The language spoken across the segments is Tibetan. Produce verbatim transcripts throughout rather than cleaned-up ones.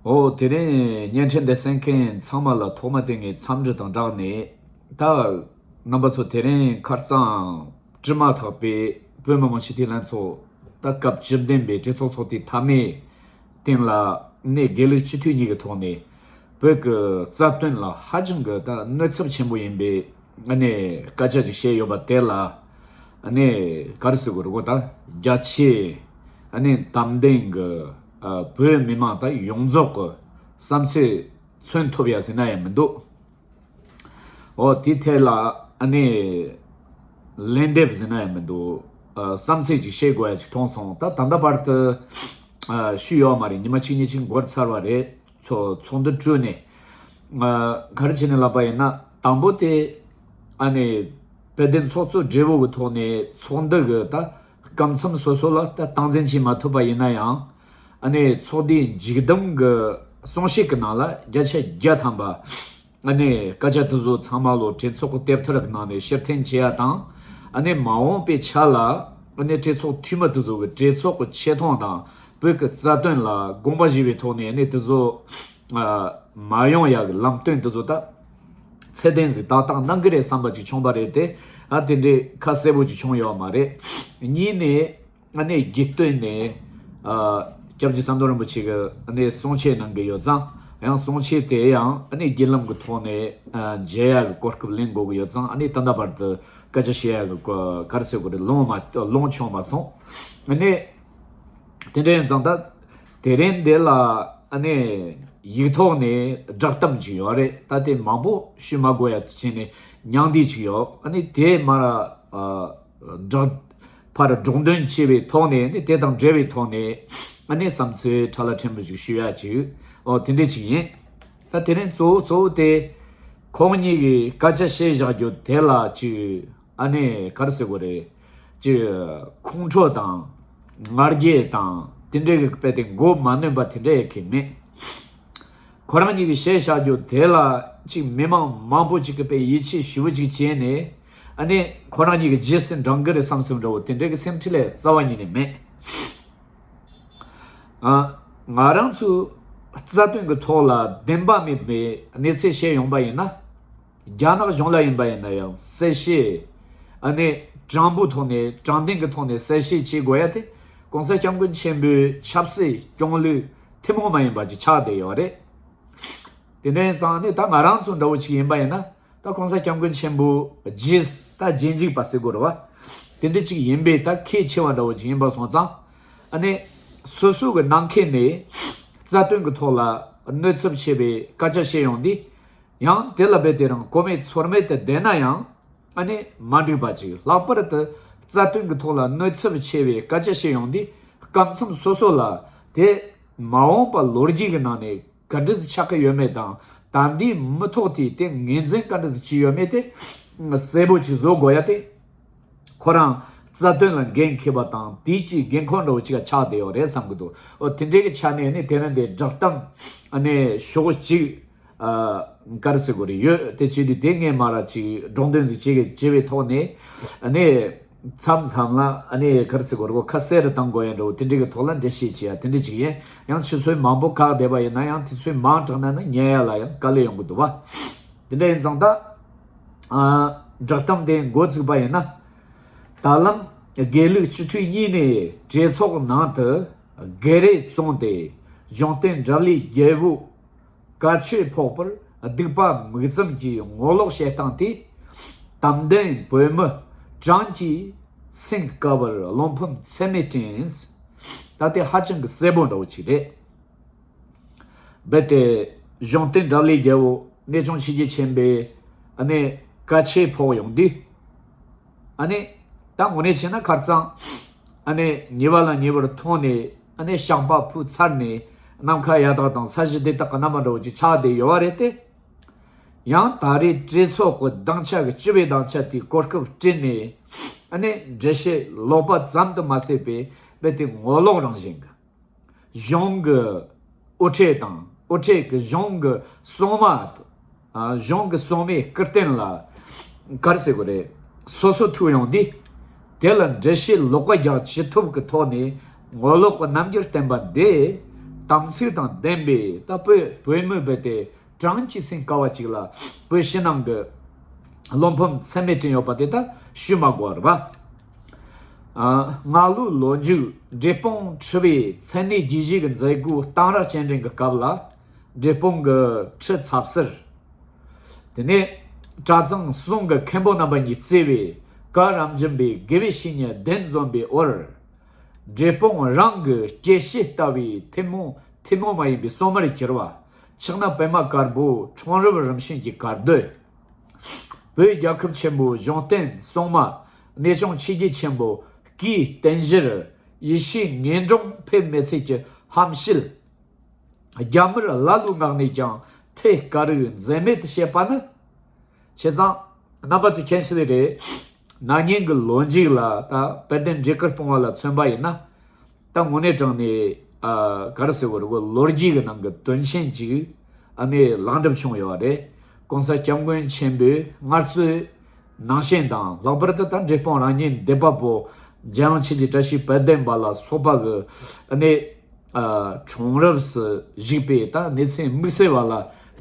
ཨོ། དེ་རིང་བརྙན་འཕྲིན་འདི་གསན་མཁན་ཚང་མ་ལ་ཐོག་མ་དེ་ངས་འཚམས་འདྲི་དང་སྦྲགས་ནས། ད་རྣམ་པ་ཚོ་དེ་རིང་ཁ་རྩང་དྲི་མ་ཐག་པའི་བོད་མི་མང་སྤྱི་འཐུས་ལྷན་ཚོགས་ད་སྐབས་བཅུ་བདུན་པའི་གྲོས་ཚོགས་ཚོགས་དུས་མཐའ་མའི་སྟེང་ལ་ནས་དགེ་ལུགས་སྤྱི་འཐུས་གཉིས་ཀྱི་ཐོག་ནས་བོད་ཀྱི་རྩ་དོན་ལ་ཧ་ཅང་གི་ད་གནོད་ཚབས་ཆེན་པོ་ཡིན་པའི་ཨ་ནི་སྐད་ཆ་ཅིག་བཤད་ཡོད་པ་དེ་ལ། ཨ་ནི་ག་རེ་ཟེར་དགོས་རེད་གོ། ད་རྒྱ་ཆེ་ཨ་ནི་དམ་ལྡན་གྱི་ཨ་བོད་མི་མང་ད་ཡོངས་རྫོགས་ཀྱི་བསམ་ཚུལ་མཚོན་ཐུབ་ཡ་ཟེར་ན་ཡང་མི་འདུག་ཨོ། དེའི་ཐད་ལ་ཨ་ནི་ལན་འདེབས་ཟེར་ན་ཡང་མི་འདུག་ཨ། བསམ་ཚུལ་ཅིག་བཤད་དགོས་ཡ་ཅིག་མཐོང་སོང་། ད་ད་ལྟ་བར་དུ་ཨ་ཞུས་ཡོད་མ་རེད། ཉི་མ་གཅིག་གཉིས་ཅིག་འགོར་ཚར་བ་རེད། ཚོགས་ཚོགས་འདུ་གྲོལ་ནས། ཨ། ག་རེ་བྱས་ནས་ལབ་པ་ཡིན་ན། དང་པོ་དེ་ཨ་ནི་དཔལ་ལྡན་ཚོགས་གཙོ་སྦྲེལ་པོ་གི་ཐོག་ནས་ཚོགས་འདུ་གི་ད་སྐབས་མཚམས་སོ་སོ་ལ་ད་སྟངས་འཛིན་བྱེད་མ་ཐུབ་པ་ཡིན་ན་ཡང་། ཨ་ནི་ཚོགས་འདུའི་མཇུག་བསྡོམས་གི་གསུང་བཤད་གི་ནང་ལ་བརྒྱ་ཆ་བརྒྱ་ཐམ་པ་ཨ་ནི་སྐད་ཆ་དེ་ཚོ་ཚང་མ་ལོ་གྲོས་ཚོགས་ཀྱི་དེབ་ཐེར་གི་ནང་ནས་ཕྱིར་འཐེན་བྱེད་ཡ་དང་། ཨ་ནི་མ་འོངས་པའི་ཆ་ལ་ཨ་ནི་གྲོས་ཚོགས་འཐུས་མི་དེ་ཚོ་གི་གྲོས་ཚོགས་ཀྱི་ཆེ་མཐོང་དང་བོད་ཀྱི་རྩ་དོན་ལ་དགོངས་པ་བཞེས་པའི་ཐོག་ནས། ཨ་ནི་དེ་ཚོ་ཨ་མ་ཡོང་ཡ་གི་ལམ་སྟོན་དེ་ཚོ་ད་ཚད་ལྡན་ཟིག་ཏག་ཏག་གནང་གི་རེད་བསམ་པ་ཅིག་བྱུང་བ་རེད་དེ། ཨ་དེ་འདྲའི་ཁ་གསལ་པོ་ཅིག་བྱུང་ཡོད་མ་རེད། གཉིས་ནས། ཨ་ནི་རྒྱུད་སྟོད་ནས་ཨ་སྐྱབས་རྗེ་ཟམ་གདོང་རིན་པོ་ཆེ་གི་ཨ་ནི་གསུང་ཆོས་གནང་གི་ཡོད་ཙང་། ཡང་གསུང་ཆོས་དེ་ཡང་ཨ་ནི་བརྒྱུད་ལམ་གི་ཐོག་ནས་ཨ་མཇལ་ཡ་གི་གོ་སྐབས་ལེན་དགོས་གི་ཡོད་ཙང་། ཨ་ནི་ད་ལྟ་བར་དུ་སྐད་ཆ་བཤད་ཡ་གི་གོ་ག་རེ་ཟེར་དགོས་རེད། ལོང་མ་ལོང་བྱུང་མ་སོང་། ཨ་ནི་དེ་འདྲ་ཡིན་ཙང་ད་དེ་རིང་འདི་ལ་ཨ་ནི་ཡིག་ཐོག་ནས་བསྒྲགས་གཏམ་ཅིག་ཡོད་རེད། ད་དེ་མང་པོ་ཞུ་མ་དགོས་ཡ་བྱས་ནས་ཉུང་བསྡུས་ཅིག་ཡོད། ཨ་ནི་དེ་མར་ཨ་བསྒྲགས་ཕར་སྒྲོག་འདོན་བྱས་པའི་ཐོག་ནས་ནི། དེ་དང་འབྲེལ་བའི་ཐོག་ནས་ཨ་ནི་བསམ་ཚུལ་ཕྲ་ལ་ཕྲན་བུ་ཞིག་ཞུ་ཡ་ཅིག་ཨོ། དེ་འདྲ་ཅིག་ཡིན། ད་དེ་རིང་གཙོ་བོ་གཙོ་བོ་དེ་ཁོང་གཉིས་ཀྱིས་སྐད་ཆ་བཤད་བཞག་རྒྱུ་དེ་ལ་ཅིག་ཨ་ནི་ག་རེ་ཟེར་དགོས་རེད། ཅིག་ཁོང་ཁྲོ་དང་ང་རྒྱལ་དང་དེ་འདྲ་གི་དཔེ་དེ་མགོ་མ་གནོན་པ་དེ་འདྲ་ཡེ་གི་མེད། ཁོ་རང་གཉིས་ཀྱིས་བཤད་བཞག་རྒྱུ་དེ་ལ་ཅིག་མི་མང་མང་པོ་ཅིག་གིས་དཔེ་ཡིད་ཆེས་ཞེ་པོ་ཅིག་བྱས་ནས། ཨ་ནི་ཁོ་རང་གཉིས་ཀྱི་རྗེས་སུ་འབྲང་གི་རེད་བསམ་བསམ་འདྲ་བོ་དེ་འདྲ་གི་སེམས་ཁྲལ་ལས་རྩ་བ་ཉིད་ནས་མེད། ཨ། ང་རང་ཚོའི་རྩ་དོན་གྱི་ཐོག་ལ་བདེན་པ་མེད་པའི་གནས་ཚུལ་བཤད་ཡོང་པ་ཡིན་ན། རྒྱ་ནག་གཞུང་ལ་ཡིན་པ་ཡིན་ན་ཡང་གསལ་བཤད། ཨ་ནི་དྲང་པོའི་ཐོག་ནས་དྲང་བདེན་གྱི་ཐོག་ནས་གསལ་བཤད་བྱེད་དགོས་ཡ་དེ་༸གོང་ས་༸སྐྱབས་མགོན་ཆེན་པོའི་ཆབ་སྲིད་སྐྱོང་ལུགས་ཐུན་མོང་མ་ཡིན་པ་ཅིག་ཆགས་བསྡད་ཡོད་རེད། དེ་འདྲ་ཡིན་ཙང་ནི་ད་ང་རང་ཚོ་འདྲ་བོ་ཅིག་ཡིན་པ་ཡིན་ན། ད་༸གོང་ས་༸སྐྱབས་མགོན་ཆེན་པོ་རྗེས་ད་རྗེས་འཇུག་པ་ཟེར་དགོས་རེད་བ། དེ་འདྲ་ཅིག་ཡིན་པས་ད་ཁས་འཆེ་བ་འདྲ་བོ་ཅིག་ཡིན་པ་སོང་ཙང་། ཨ་ནི་སོ་སོ་གི་ནང་ཁུལ་ནས་རྩ་དོན་གྱི་ཐོག་ལ་གནོད་ཚབས་ཆེ་བའི་སྐད་ཆ་བཤད་ཡོང་དུས། ཡང་དེ་ལ་རྦད་དེ་རང་གོ་མེད་ཚོར་མེད་དུ་བསྡད་ན་ཡང་། ཨ་ནི་མ་འགྲིག་པ་ཅིག་ལྷག་པར་དུ་རྩ་དོན་གྱི་ཐོག་ལ་གནོད་ཚབས་ཆེ་བའི་སྐད་ཆ་བཤད་ཡོང་དུས། སྐབས་མཚམས་སོ་སོ་ལ་དེ་མ་འོངས་པ་ལོ་རྒྱུས་ཀྱི་ནང་ནས་ག་འདྲ་ཞིག་ཆགས་ཀྱི་ཡོད་མེད་དང་། ད་ལྟའི་མི་ཐོག་དེས་དེ་ངོས་འཛིན་ག་འདྲ་ཞིག་བྱས་ཡོད་མེད་དེ་གསལ་པོ་ཅིག་བཟོ་དགོས་ཡ་དེ། ཁོ་རང་རྩ་དོན་ལ་འགན་འཁྱེར་བ་དང་དེའི་ཀྱི་འགན་ཁུར་འདྲ་བོ་ཅིག་ཆགས་བསྡད་ཡོད་རེད་བསམ་གྱི་འདུག་ཨོ། དེ་འདྲའི་གི་ཆ་ནས་ནི་དེ་རིང་འདི་བསྒྲགས་གཏམ་ཨ་ནི་ཞོགས་གཅིག་ཨ། ག་རེ་ཟེར་དགོས་རེད། ཡོད་དེ་བྱས་དུས་དེ་ངས་མར་ཅིག་སྒྲོག་འདོན་ཟིག་བྱེད་གི་བྱེད་པའི་ཐོག་ནས། ཨ་ནི་མཚམས་མཚམས་ལ་ཨ་ནི་ག་རེ་ཟེར་དགོས་རེད། ཁ་གསལ་རུ་གཏང་དགོས་ཡ་འདྲ་བོ་དེ་འདྲའི་གི་ཐོག་ལ་འགྲེལ་བཤད་བྱེད་ཡ་དེ་འདྲ་ཅིག་ཡིན། ཡང་ཆུ་ཚོད་མང་པོ་བཀག་བསྡད་པ་ཡིན་ན་ཡང་དུས་ཚོད་མང་དྲགས་ན་ནི་ཉན་ཡ་ལ་ཡང་དཀའ་ལས་ཡོང་གི་འདུག་བ། དེ་འདྲ་ཡིན་ཙང་ད་ཨ་བསྒྲགས་གཏམ་དེ་འགོ་བཙུགས་པ་ཡིན་ན། ད་ལམ་དགེ་ལུགས་སྤྱི་འཐུས་གཉིས་ནས་གྲོས་ཚོགས་ནང་དུ་སྒེར་རེ་བཙོང་སྟེ་གཞུང་བསྟེན་འབྲེལ་ལས་རྒྱལ་པོ་བཀའ་ཆོས་ཕོག་པར་སྡིག་པ་མིག་བཙུམ་གྱིས་ངོ་ལོག་བྱེད་སྟངས་དེ། དམ་ལྡན་བོད་མི་གྲངས་ཀྱིས་སེམས་དཀའ་བར་བློ་ཕམ་ཚད་མེད་དྲན། ད་དེ་ཧ་ཅང་གི་གསལ་པོ་འདྲ་བོ་ཅིག་རེད། རྦད་དེ་གཞུང་བསྟེན་འབྲེལ་ལས་རྒྱལ་པོ་གནས་ཆུང་ཆོས་རྒྱལ་ཆེན་པོའི་ཨ་ནི་བཀའ་ཆོས་ཕོག་ཡོང་དུས། ཨ་ནི་ད་དངོས་གནས་བྱས་ན་ཁ་རྩང་ཨ་ནི་ཉེ་བ་ལ་ཉེ་བར་མཐོང་ནས། ཨ་ནི་བཤགས་པ་ཕུལ་ཚར་ནས་ནམ་མཁའ་ཡར་དྭགས་དང་ས་གཞི་འདི་དག་གི་རྣམ་པ་འདྲ་བོ་ཅིག་ཆགས་བསྡད་ཡོད་པ་རེད་དེ། ཡང་ད་རེས་གྲོས་ཚོགས་ཀྱི་སྡིངས་ཆ་གི་སྤྱི་པའི་སྡིངས་ཆ་དེའི་གོ་སྐབས་བསྐྲུན་ནས། ཨ་ནི་འགྲེལ་བཤད་ལོག་པ་ཙམ་དུ་མ་ཟད་པའི་རྦད་དེ་ངོ་ལོག་རང་བཞིན་གྱི། གཞུང་གི་དབུ་ཁྲིད་དང་། དབུ་ཁྲིད་ཀྱི་གཞུང་གི་སྲུང་མ། ཨ། གཞུང་གི་སྲུང་མའི་སྐུ་རྟེན་ལ་ག་རེ་ཟེར་དགོས་རེད། སོ་སོ་ཐུག་ཡོང་དུས། དེ་ལ་འགྲེལ་བཤད་ལོག་པ་རྒྱག་ཅི་ཐུབ་ཀྱི་ཐོག་ནས་ངོ་ལོག་གི་རྣམ་འགྱུར་བསྟན་པ་འདི། དམ་ཚིག་དང་ལྡན་པའི་ད་བོད་བོད་མི་རྦད་དེ་གྲངས་ཀྱིས་ཟིན་དཀའ་བ་ཅིག་ལ་བོད་ཕྱི་ནང་གི་བློ་ཕམ་ཚད་མེད་བསྐྲུན་ཡོད་པ་དེ་ད་ཞུ་མ་དགོས་པ་རེད་པ། ཨ། སྔ་ལོའི་ལོ་མཇུག་འབྲས་སྤུངས་ཁྲི་པའི་མཚན་གནས་དགེ་བཞེས་ཀྱི་མཛད་སྒོའི་གཏང་རག་སྤྱན་འདྲེན་གྱི་སྐབས་ལ། འབྲས་སྤུངས་ཀྱི་ཁྲི་ཚབ་སར། དེ་ནས་གྲྭ་ཚང་གསུམ་གྱི་མཁན་པོ་རྣམ་པ་གཉིས་གཙོས་པའི་བཀའ་རབ་འབྱམས་པའི་དགེ་བའི་བཤེས་གཉེན་གདན་འཛོམས་པའི་འོག་འབྲས་སྤུངས་རང་གི་སྐྱེ་བྱེད་ལྟ་བུའི་ཐུན་མོང་ཐུན་མོང་མ་ཡིན་པའི་སྲུང་མར་གྱུར་པ། ཕྱག་ན་པདྨ་དཀར་པོ་འཁྲུངས་རབས་རིམ་བྱོན་གྱི་བཀའ་སྡོད། བོད་རྒྱལ་ཁབ་ཆེན་པོའི་གཞུང་བསྟེན་སྲུང་མ་གནས་ཆུང་ཆོས་རྒྱལ་ཆེན་པོ་སྐུའི་རྟེན་གཞིར་ཡེ་ཤེས་ངེས་འབྱུང་ཕེབས་མེད་ཚད་ཀྱི་ཧམ་བཤད། རྒྱ་དམར་ཀླ་ཀློའི་ངག་ནས་ཀྱང་ཐད་ཀར་འཛེམ་མེད་དུ་བཤད་པ་ནི། བྱས་ཙང་རྣམ་པ་ཚོས་མཁྱེན་གསལ་རེད། ན་ནིང་གི་ལོ་མཇུག་ལ་ད་དཔལ་ལྡན་འབྲས་དཀར་སྤུངས་པ་ལ་མཚོན་པ་ཡིན་ན། ད་དངོས་གནས་དྲང་གནས་ཨ་ག་རེ་ཟེར་དགོས་རེད། ལོ་རྒྱུས་ཀྱི་ནང་གི་དོན་ཆེན་ཅིག་ཨ་ནི་ལེགས་འགྲུབ་བྱུང་ཡོད་རེད། གོང་ས་སྐྱབས་མགོན་ཆེན་པོའི་སྔར་སྲོལ་ནང་བཞིན་དང་། ལྷག་པར་དུ་ད་འབྲས་སྤུངས་རང་གཉིད་ལྡན་པ་པོ་རྒྱལ་དབང་ཆོས་ཀྱི་བཀྲ་ཤིས་དཔལ་ལྡན་པ་ལ་སོགས་པ་གི་ཨ་ནི་ཨ་བྱུང་རབས་སུ་བཞུགས་པའི་ད་གནས་ཚུལ་དམིགས་བསལ་བ་ལ་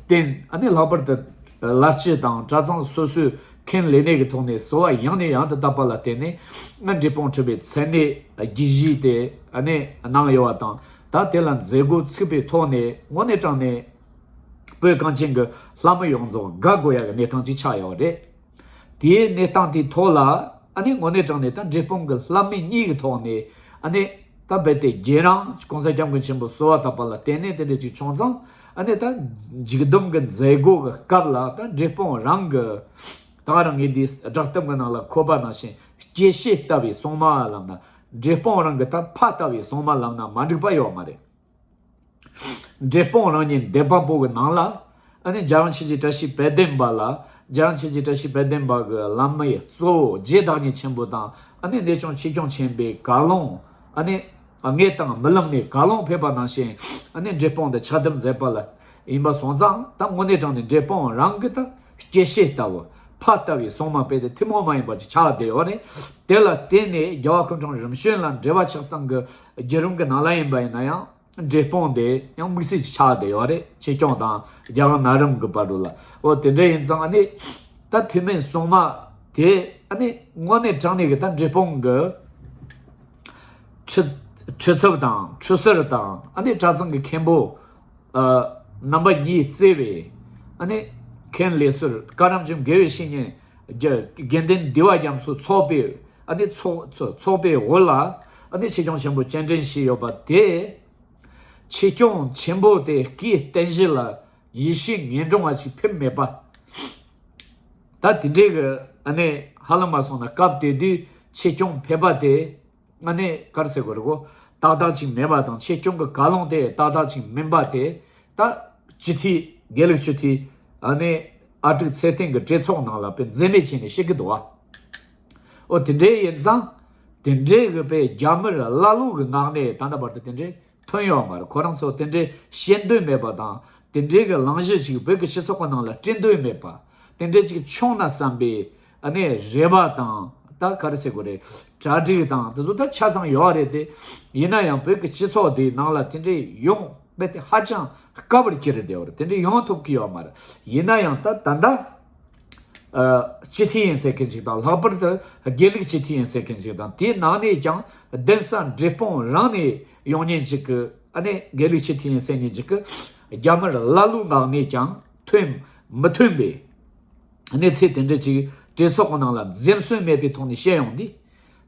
བརྟེན། ཨ་ནི་ལྷག་པར་དུ་བླ་སྤྱི་དང་གྲྭ་ཚང་སོ་སོའི་ཁས་ལེན་གནས་ཀྱི་ཐོག་ནས་གསོལ་བ་ཡང་ནས་ཡང་དུ་བཏབ་པ་ལ་བརྟེན་ནས། ང་འབྲས་སྤུངས་ཁྲི་པའི་མཚན་གནས་དགེ་བཞེས་དེ་ཨ་ནི་གནང་ཡོད་པ་དང་། ད་དེ་ལ་མཛད་སྒོ་ཚུགས་པའི་ཐོག་ནས་དངོས་གནས་དྲང་གནས་བོད་གངས་ཅན་གྱི་ལྷ་མི་ཡོངས་རྫོགས་དགའ་དགོས་ཡག་གི་གནས་སྟངས་ཅིག་ཆགས་ཡོད་རེད། དེའི་གནས་སྟངས་དེའི་ཐོག་ལ་ཨ་ནི་དངོས་གནས་དྲང་གནས་ད་འབྲས་སྤུངས་ཀྱི་ལྷ་མི་གཉིས་ཀྱི་ཐོག་ནས་ཨ་ནི་ད་རྦད་དེ་རྗེ་རང་གོང་ས་སྐྱབས་མགོན་ཆེན་པོ་གསོལ་བ་བཏབ་པ་ལ་བརྟེན་ནས་དེ་འདྲ་ཅིག་བྱུང་ཙང་། ཨ་ནི་ད་མཇུག་བསྡོམས་ཀྱི་མཛད་སྒོ་གི་སྐབས་ལ་ད་འབྲས་སྤུངས་རང་གི་ད་ག་རང་ངས་འདིའི་བསྒྲགས་གཏམ་གྱི་ནང་ལ་འཁོད་པ་ནང་བཞིན་སྐྱེ་བྱེད་ལྟ་བུའི་སྲུང་མ་ལབ་ན། འབྲས་སྤུངས་རང་གི་ད་ཕ་ལྟ་བུའི་སྲུང་མ་ལབ་ན་མ་འགྲིག་པ་ཡོད་མ་རེད། འབྲས་སྤུངས་རང་གཉིད་ལྡན་པ་པོ་གི་ནང་ལ་ཨ་ནི་རྒྱལ་དབང་ཆོས་ཀྱི་བཀྲ་ཤིས་དཔལ་ལྡན་པ་ལ། རྒྱལ་དབང་ཆོས་ཀྱི་བཀྲ་ཤིས་དཔལ་ལྡན་པ་གི་བླ་མའི་གཙོ་བོ་རྗེ་བདག་ཉིད་ཆེན་པོ་དང་། ཨ་ནི་གནས་ཆུང་ཆོས་སྐྱོང་ཆེན་པོའི་བཀའ་ལུང་། ཨ་ནི་ངེད་དང་རྨི་ལམ་ནས་བཀའ་ལུང་ཕེབས་པ་ནང་བཞིན་ཨ་ནི་འབྲས་སྤུངས་དུ་ཕྱག་དེབ་མཛད་པ་ལ་ཡིན་པ་སོང་ཙང་། ད་དངོས་གནས་དྲང་གནས་འབྲས་སྤུངས་རང་གི་ད་སྐྱེ་བྱེད་ལྟ་བུ་ཕ་ལྟ་བུའི་སྲུང་མ་དཔེ་དེ་ཐུན་མོང་མ་ཡིན་པ་ཅིག་ཆགས་བསྡད་ཡོད་རེད། དེ་ལ་བརྟེན་ནས་རྒྱལ་བ་སྐུ་འཁྲུངས་རིམ་བྱོན་ལ་འབྲེལ་བ་ཆགས་སྟངས་ཀྱི་བརྒྱུད་རིམ་གྱི་ནང་ལ་ཡིན་པ་ཡིན་ན་ཡང་། འབྲས་སྤུངས་དེ་ཡང་དམིགས་བསལ་གྱི་ཆགས་བསྡད་ཡོད་རེད། ཆོས་སྐྱོང་དང་རྒྱལ་དབང་ན་རིམ་གྱི་བར་དུ་ལ། འོ་དེ་འདྲ་ཡིན་ཙང་ཨ་ནི་ད་ཐུན་མིན་སྲུང་མ་དེ་ཨ་ནི་དངོས་གནས་དྲང་གནས་ཀྱི་ད་འབྲས་སྤུངས་ཀྱི་ཁྲི་ཁྲི་ཚབ་དང་ཁྲི་ཟུར་དང་། ཨ་ནི་གྲྭ་ཚང་གི་མཁན་པོ་ཨ་རྣམ་པ་གཉིས་གཙོས་པའི་ཨ་ནི་མཁན་ལས་ཟུར་བཀའ་རབ་འབྱམས་དགེ་བའི་བཤེས་གཉེན་དགེ་དགེ་འདུན་འདུས་པ་རྒྱ་མཚོའི་ཚོགས་པའི་ཨ་ནི་ཚོགས་ཚོགས་ཚོགས་པའི་འོག་ལ་ཨ་ནི་ཆོས་སྐྱོང་ཆེན་པོ་སྤྱན་འདྲེན་བྱས་ཡོད་པ་དེ། ཆོས་སྐྱོང་ཆེན་པོ་དེ་སྐུའི་རྟེན་གཞི་ལ་ཡེ་ཤེས་ངེས་འབྱུང་བ་ཞིག་ཕེབས་མེད་པ། ད་དེ་འདྲའི་གི་ཨ་ནི་ཧ་ལམ་མ་སོང་ན་སྐབས་དེ་དུས་ཆོས་སྐྱོང་ཕེབས་པ་དེ་ཨ་ནི་ག་རེ་ཟེར་དགོས་རེད་གོ། ཏག་ཏག་ཅིག་མེད་པ་དང་། ཆོས་སྐྱོང་གི་བཀའ་ལུང་དེ་ཏག་ཏག་ཅིག་མིན་པ་དེ། ད་སྤྱི་འཐུས་དགེ་ལུགས་སྤྱི་འཐུས་ཨ་ནི་ཨ་ཀྲུག་ཚེ་བརྟན་གྱི་གྲོས་ཚོགས་ནང་ལ་དཔེ་འཛེམ་མེད་བྱས་ནས་བཤད་ཀྱི་འདུག་བ། འོ་དེ་འདྲའི་ཡིན་ཙང་། དེ་འདྲའི་གི་དཔེ་རྒྱ་དམར་ཀླ་ཀློ་གི་ངག་ནས་ད་ལྟ་བར་དུ་དེ་འདྲའི་ཐོན་ཡོད་མ་རེད། ཁོ་རང་ཚོ་དེ་འདྲའི་བཤད་འདོད་མེད་པ་དང་། དེ་འདྲའི་གི་གླེང་གཞི་ཅིག་བོད་ཀྱི་སྤྱི་ཚོགས་ཀྱི་ནང་ལ་སྤྲད་འདོད་མེད་པ། དེ་འདྲའི་ཅིག་བྱུང་ན་བསམ་པའི་ཨ་ནི་རེ་བ་དང་། ད་ག་རེ་ཟེར་དགོས་རེད། གྲ་སྒྲིག་དང་དེ་ཚོ་ད་ཆ་ཚང་ཡོད་རེད་དེ། ཡིན་ན་ཡང་བོད་ཀྱི་སྤྱི་ཚོགས་འདིའི་ནང་ལ་དེ་འདྲའི་ཡོང་བས་དེ་ཧ་ཅང་དཀའ་བར་གྱུར་བསྡད་ཡོད་རེད། དེ་འདྲའི་ཡོང་ཐུབ་ཀྱི་ཡོད་མ་རེད། ཡིན་ན་ཡང་ད་ད་ལྟ། ཨ། སྤྱི་འཐུས་ཡིན་ཟེར་མཁན་ཅིག་དང་། ལྷག་པར་དུ་དགེ་ལུགས་སྤྱི་འཐུས་ཡིན་ཟེར་མཁན་ཅིག་དང་། དེའི་ནང་ནས་ཀྱང་གདན་ས་འབྲས་སྤུངས་རང་ནས་ཡོང་མཁན་ཅིག་གི་ཨ་ནི་དགེ་ལུགས་སྤྱི་འཐུས་ཡིན་ཟེར་མཁན་ཅིག་གི་རྒྱ་དམར་ཀླ་ཀློའི་ངག་ནས་ཀྱང་ཐོན་མི་ཐོན་པའི་གནས་ཚུལ་དེ་འདྲ་ཅིག་གྲོས་ཚོགས་ཀྱི་ནང་ལ་འཛེམ་ཟོན་མེད་པའི་ཐོག་ནས་བཤད་ཡོང་དུས།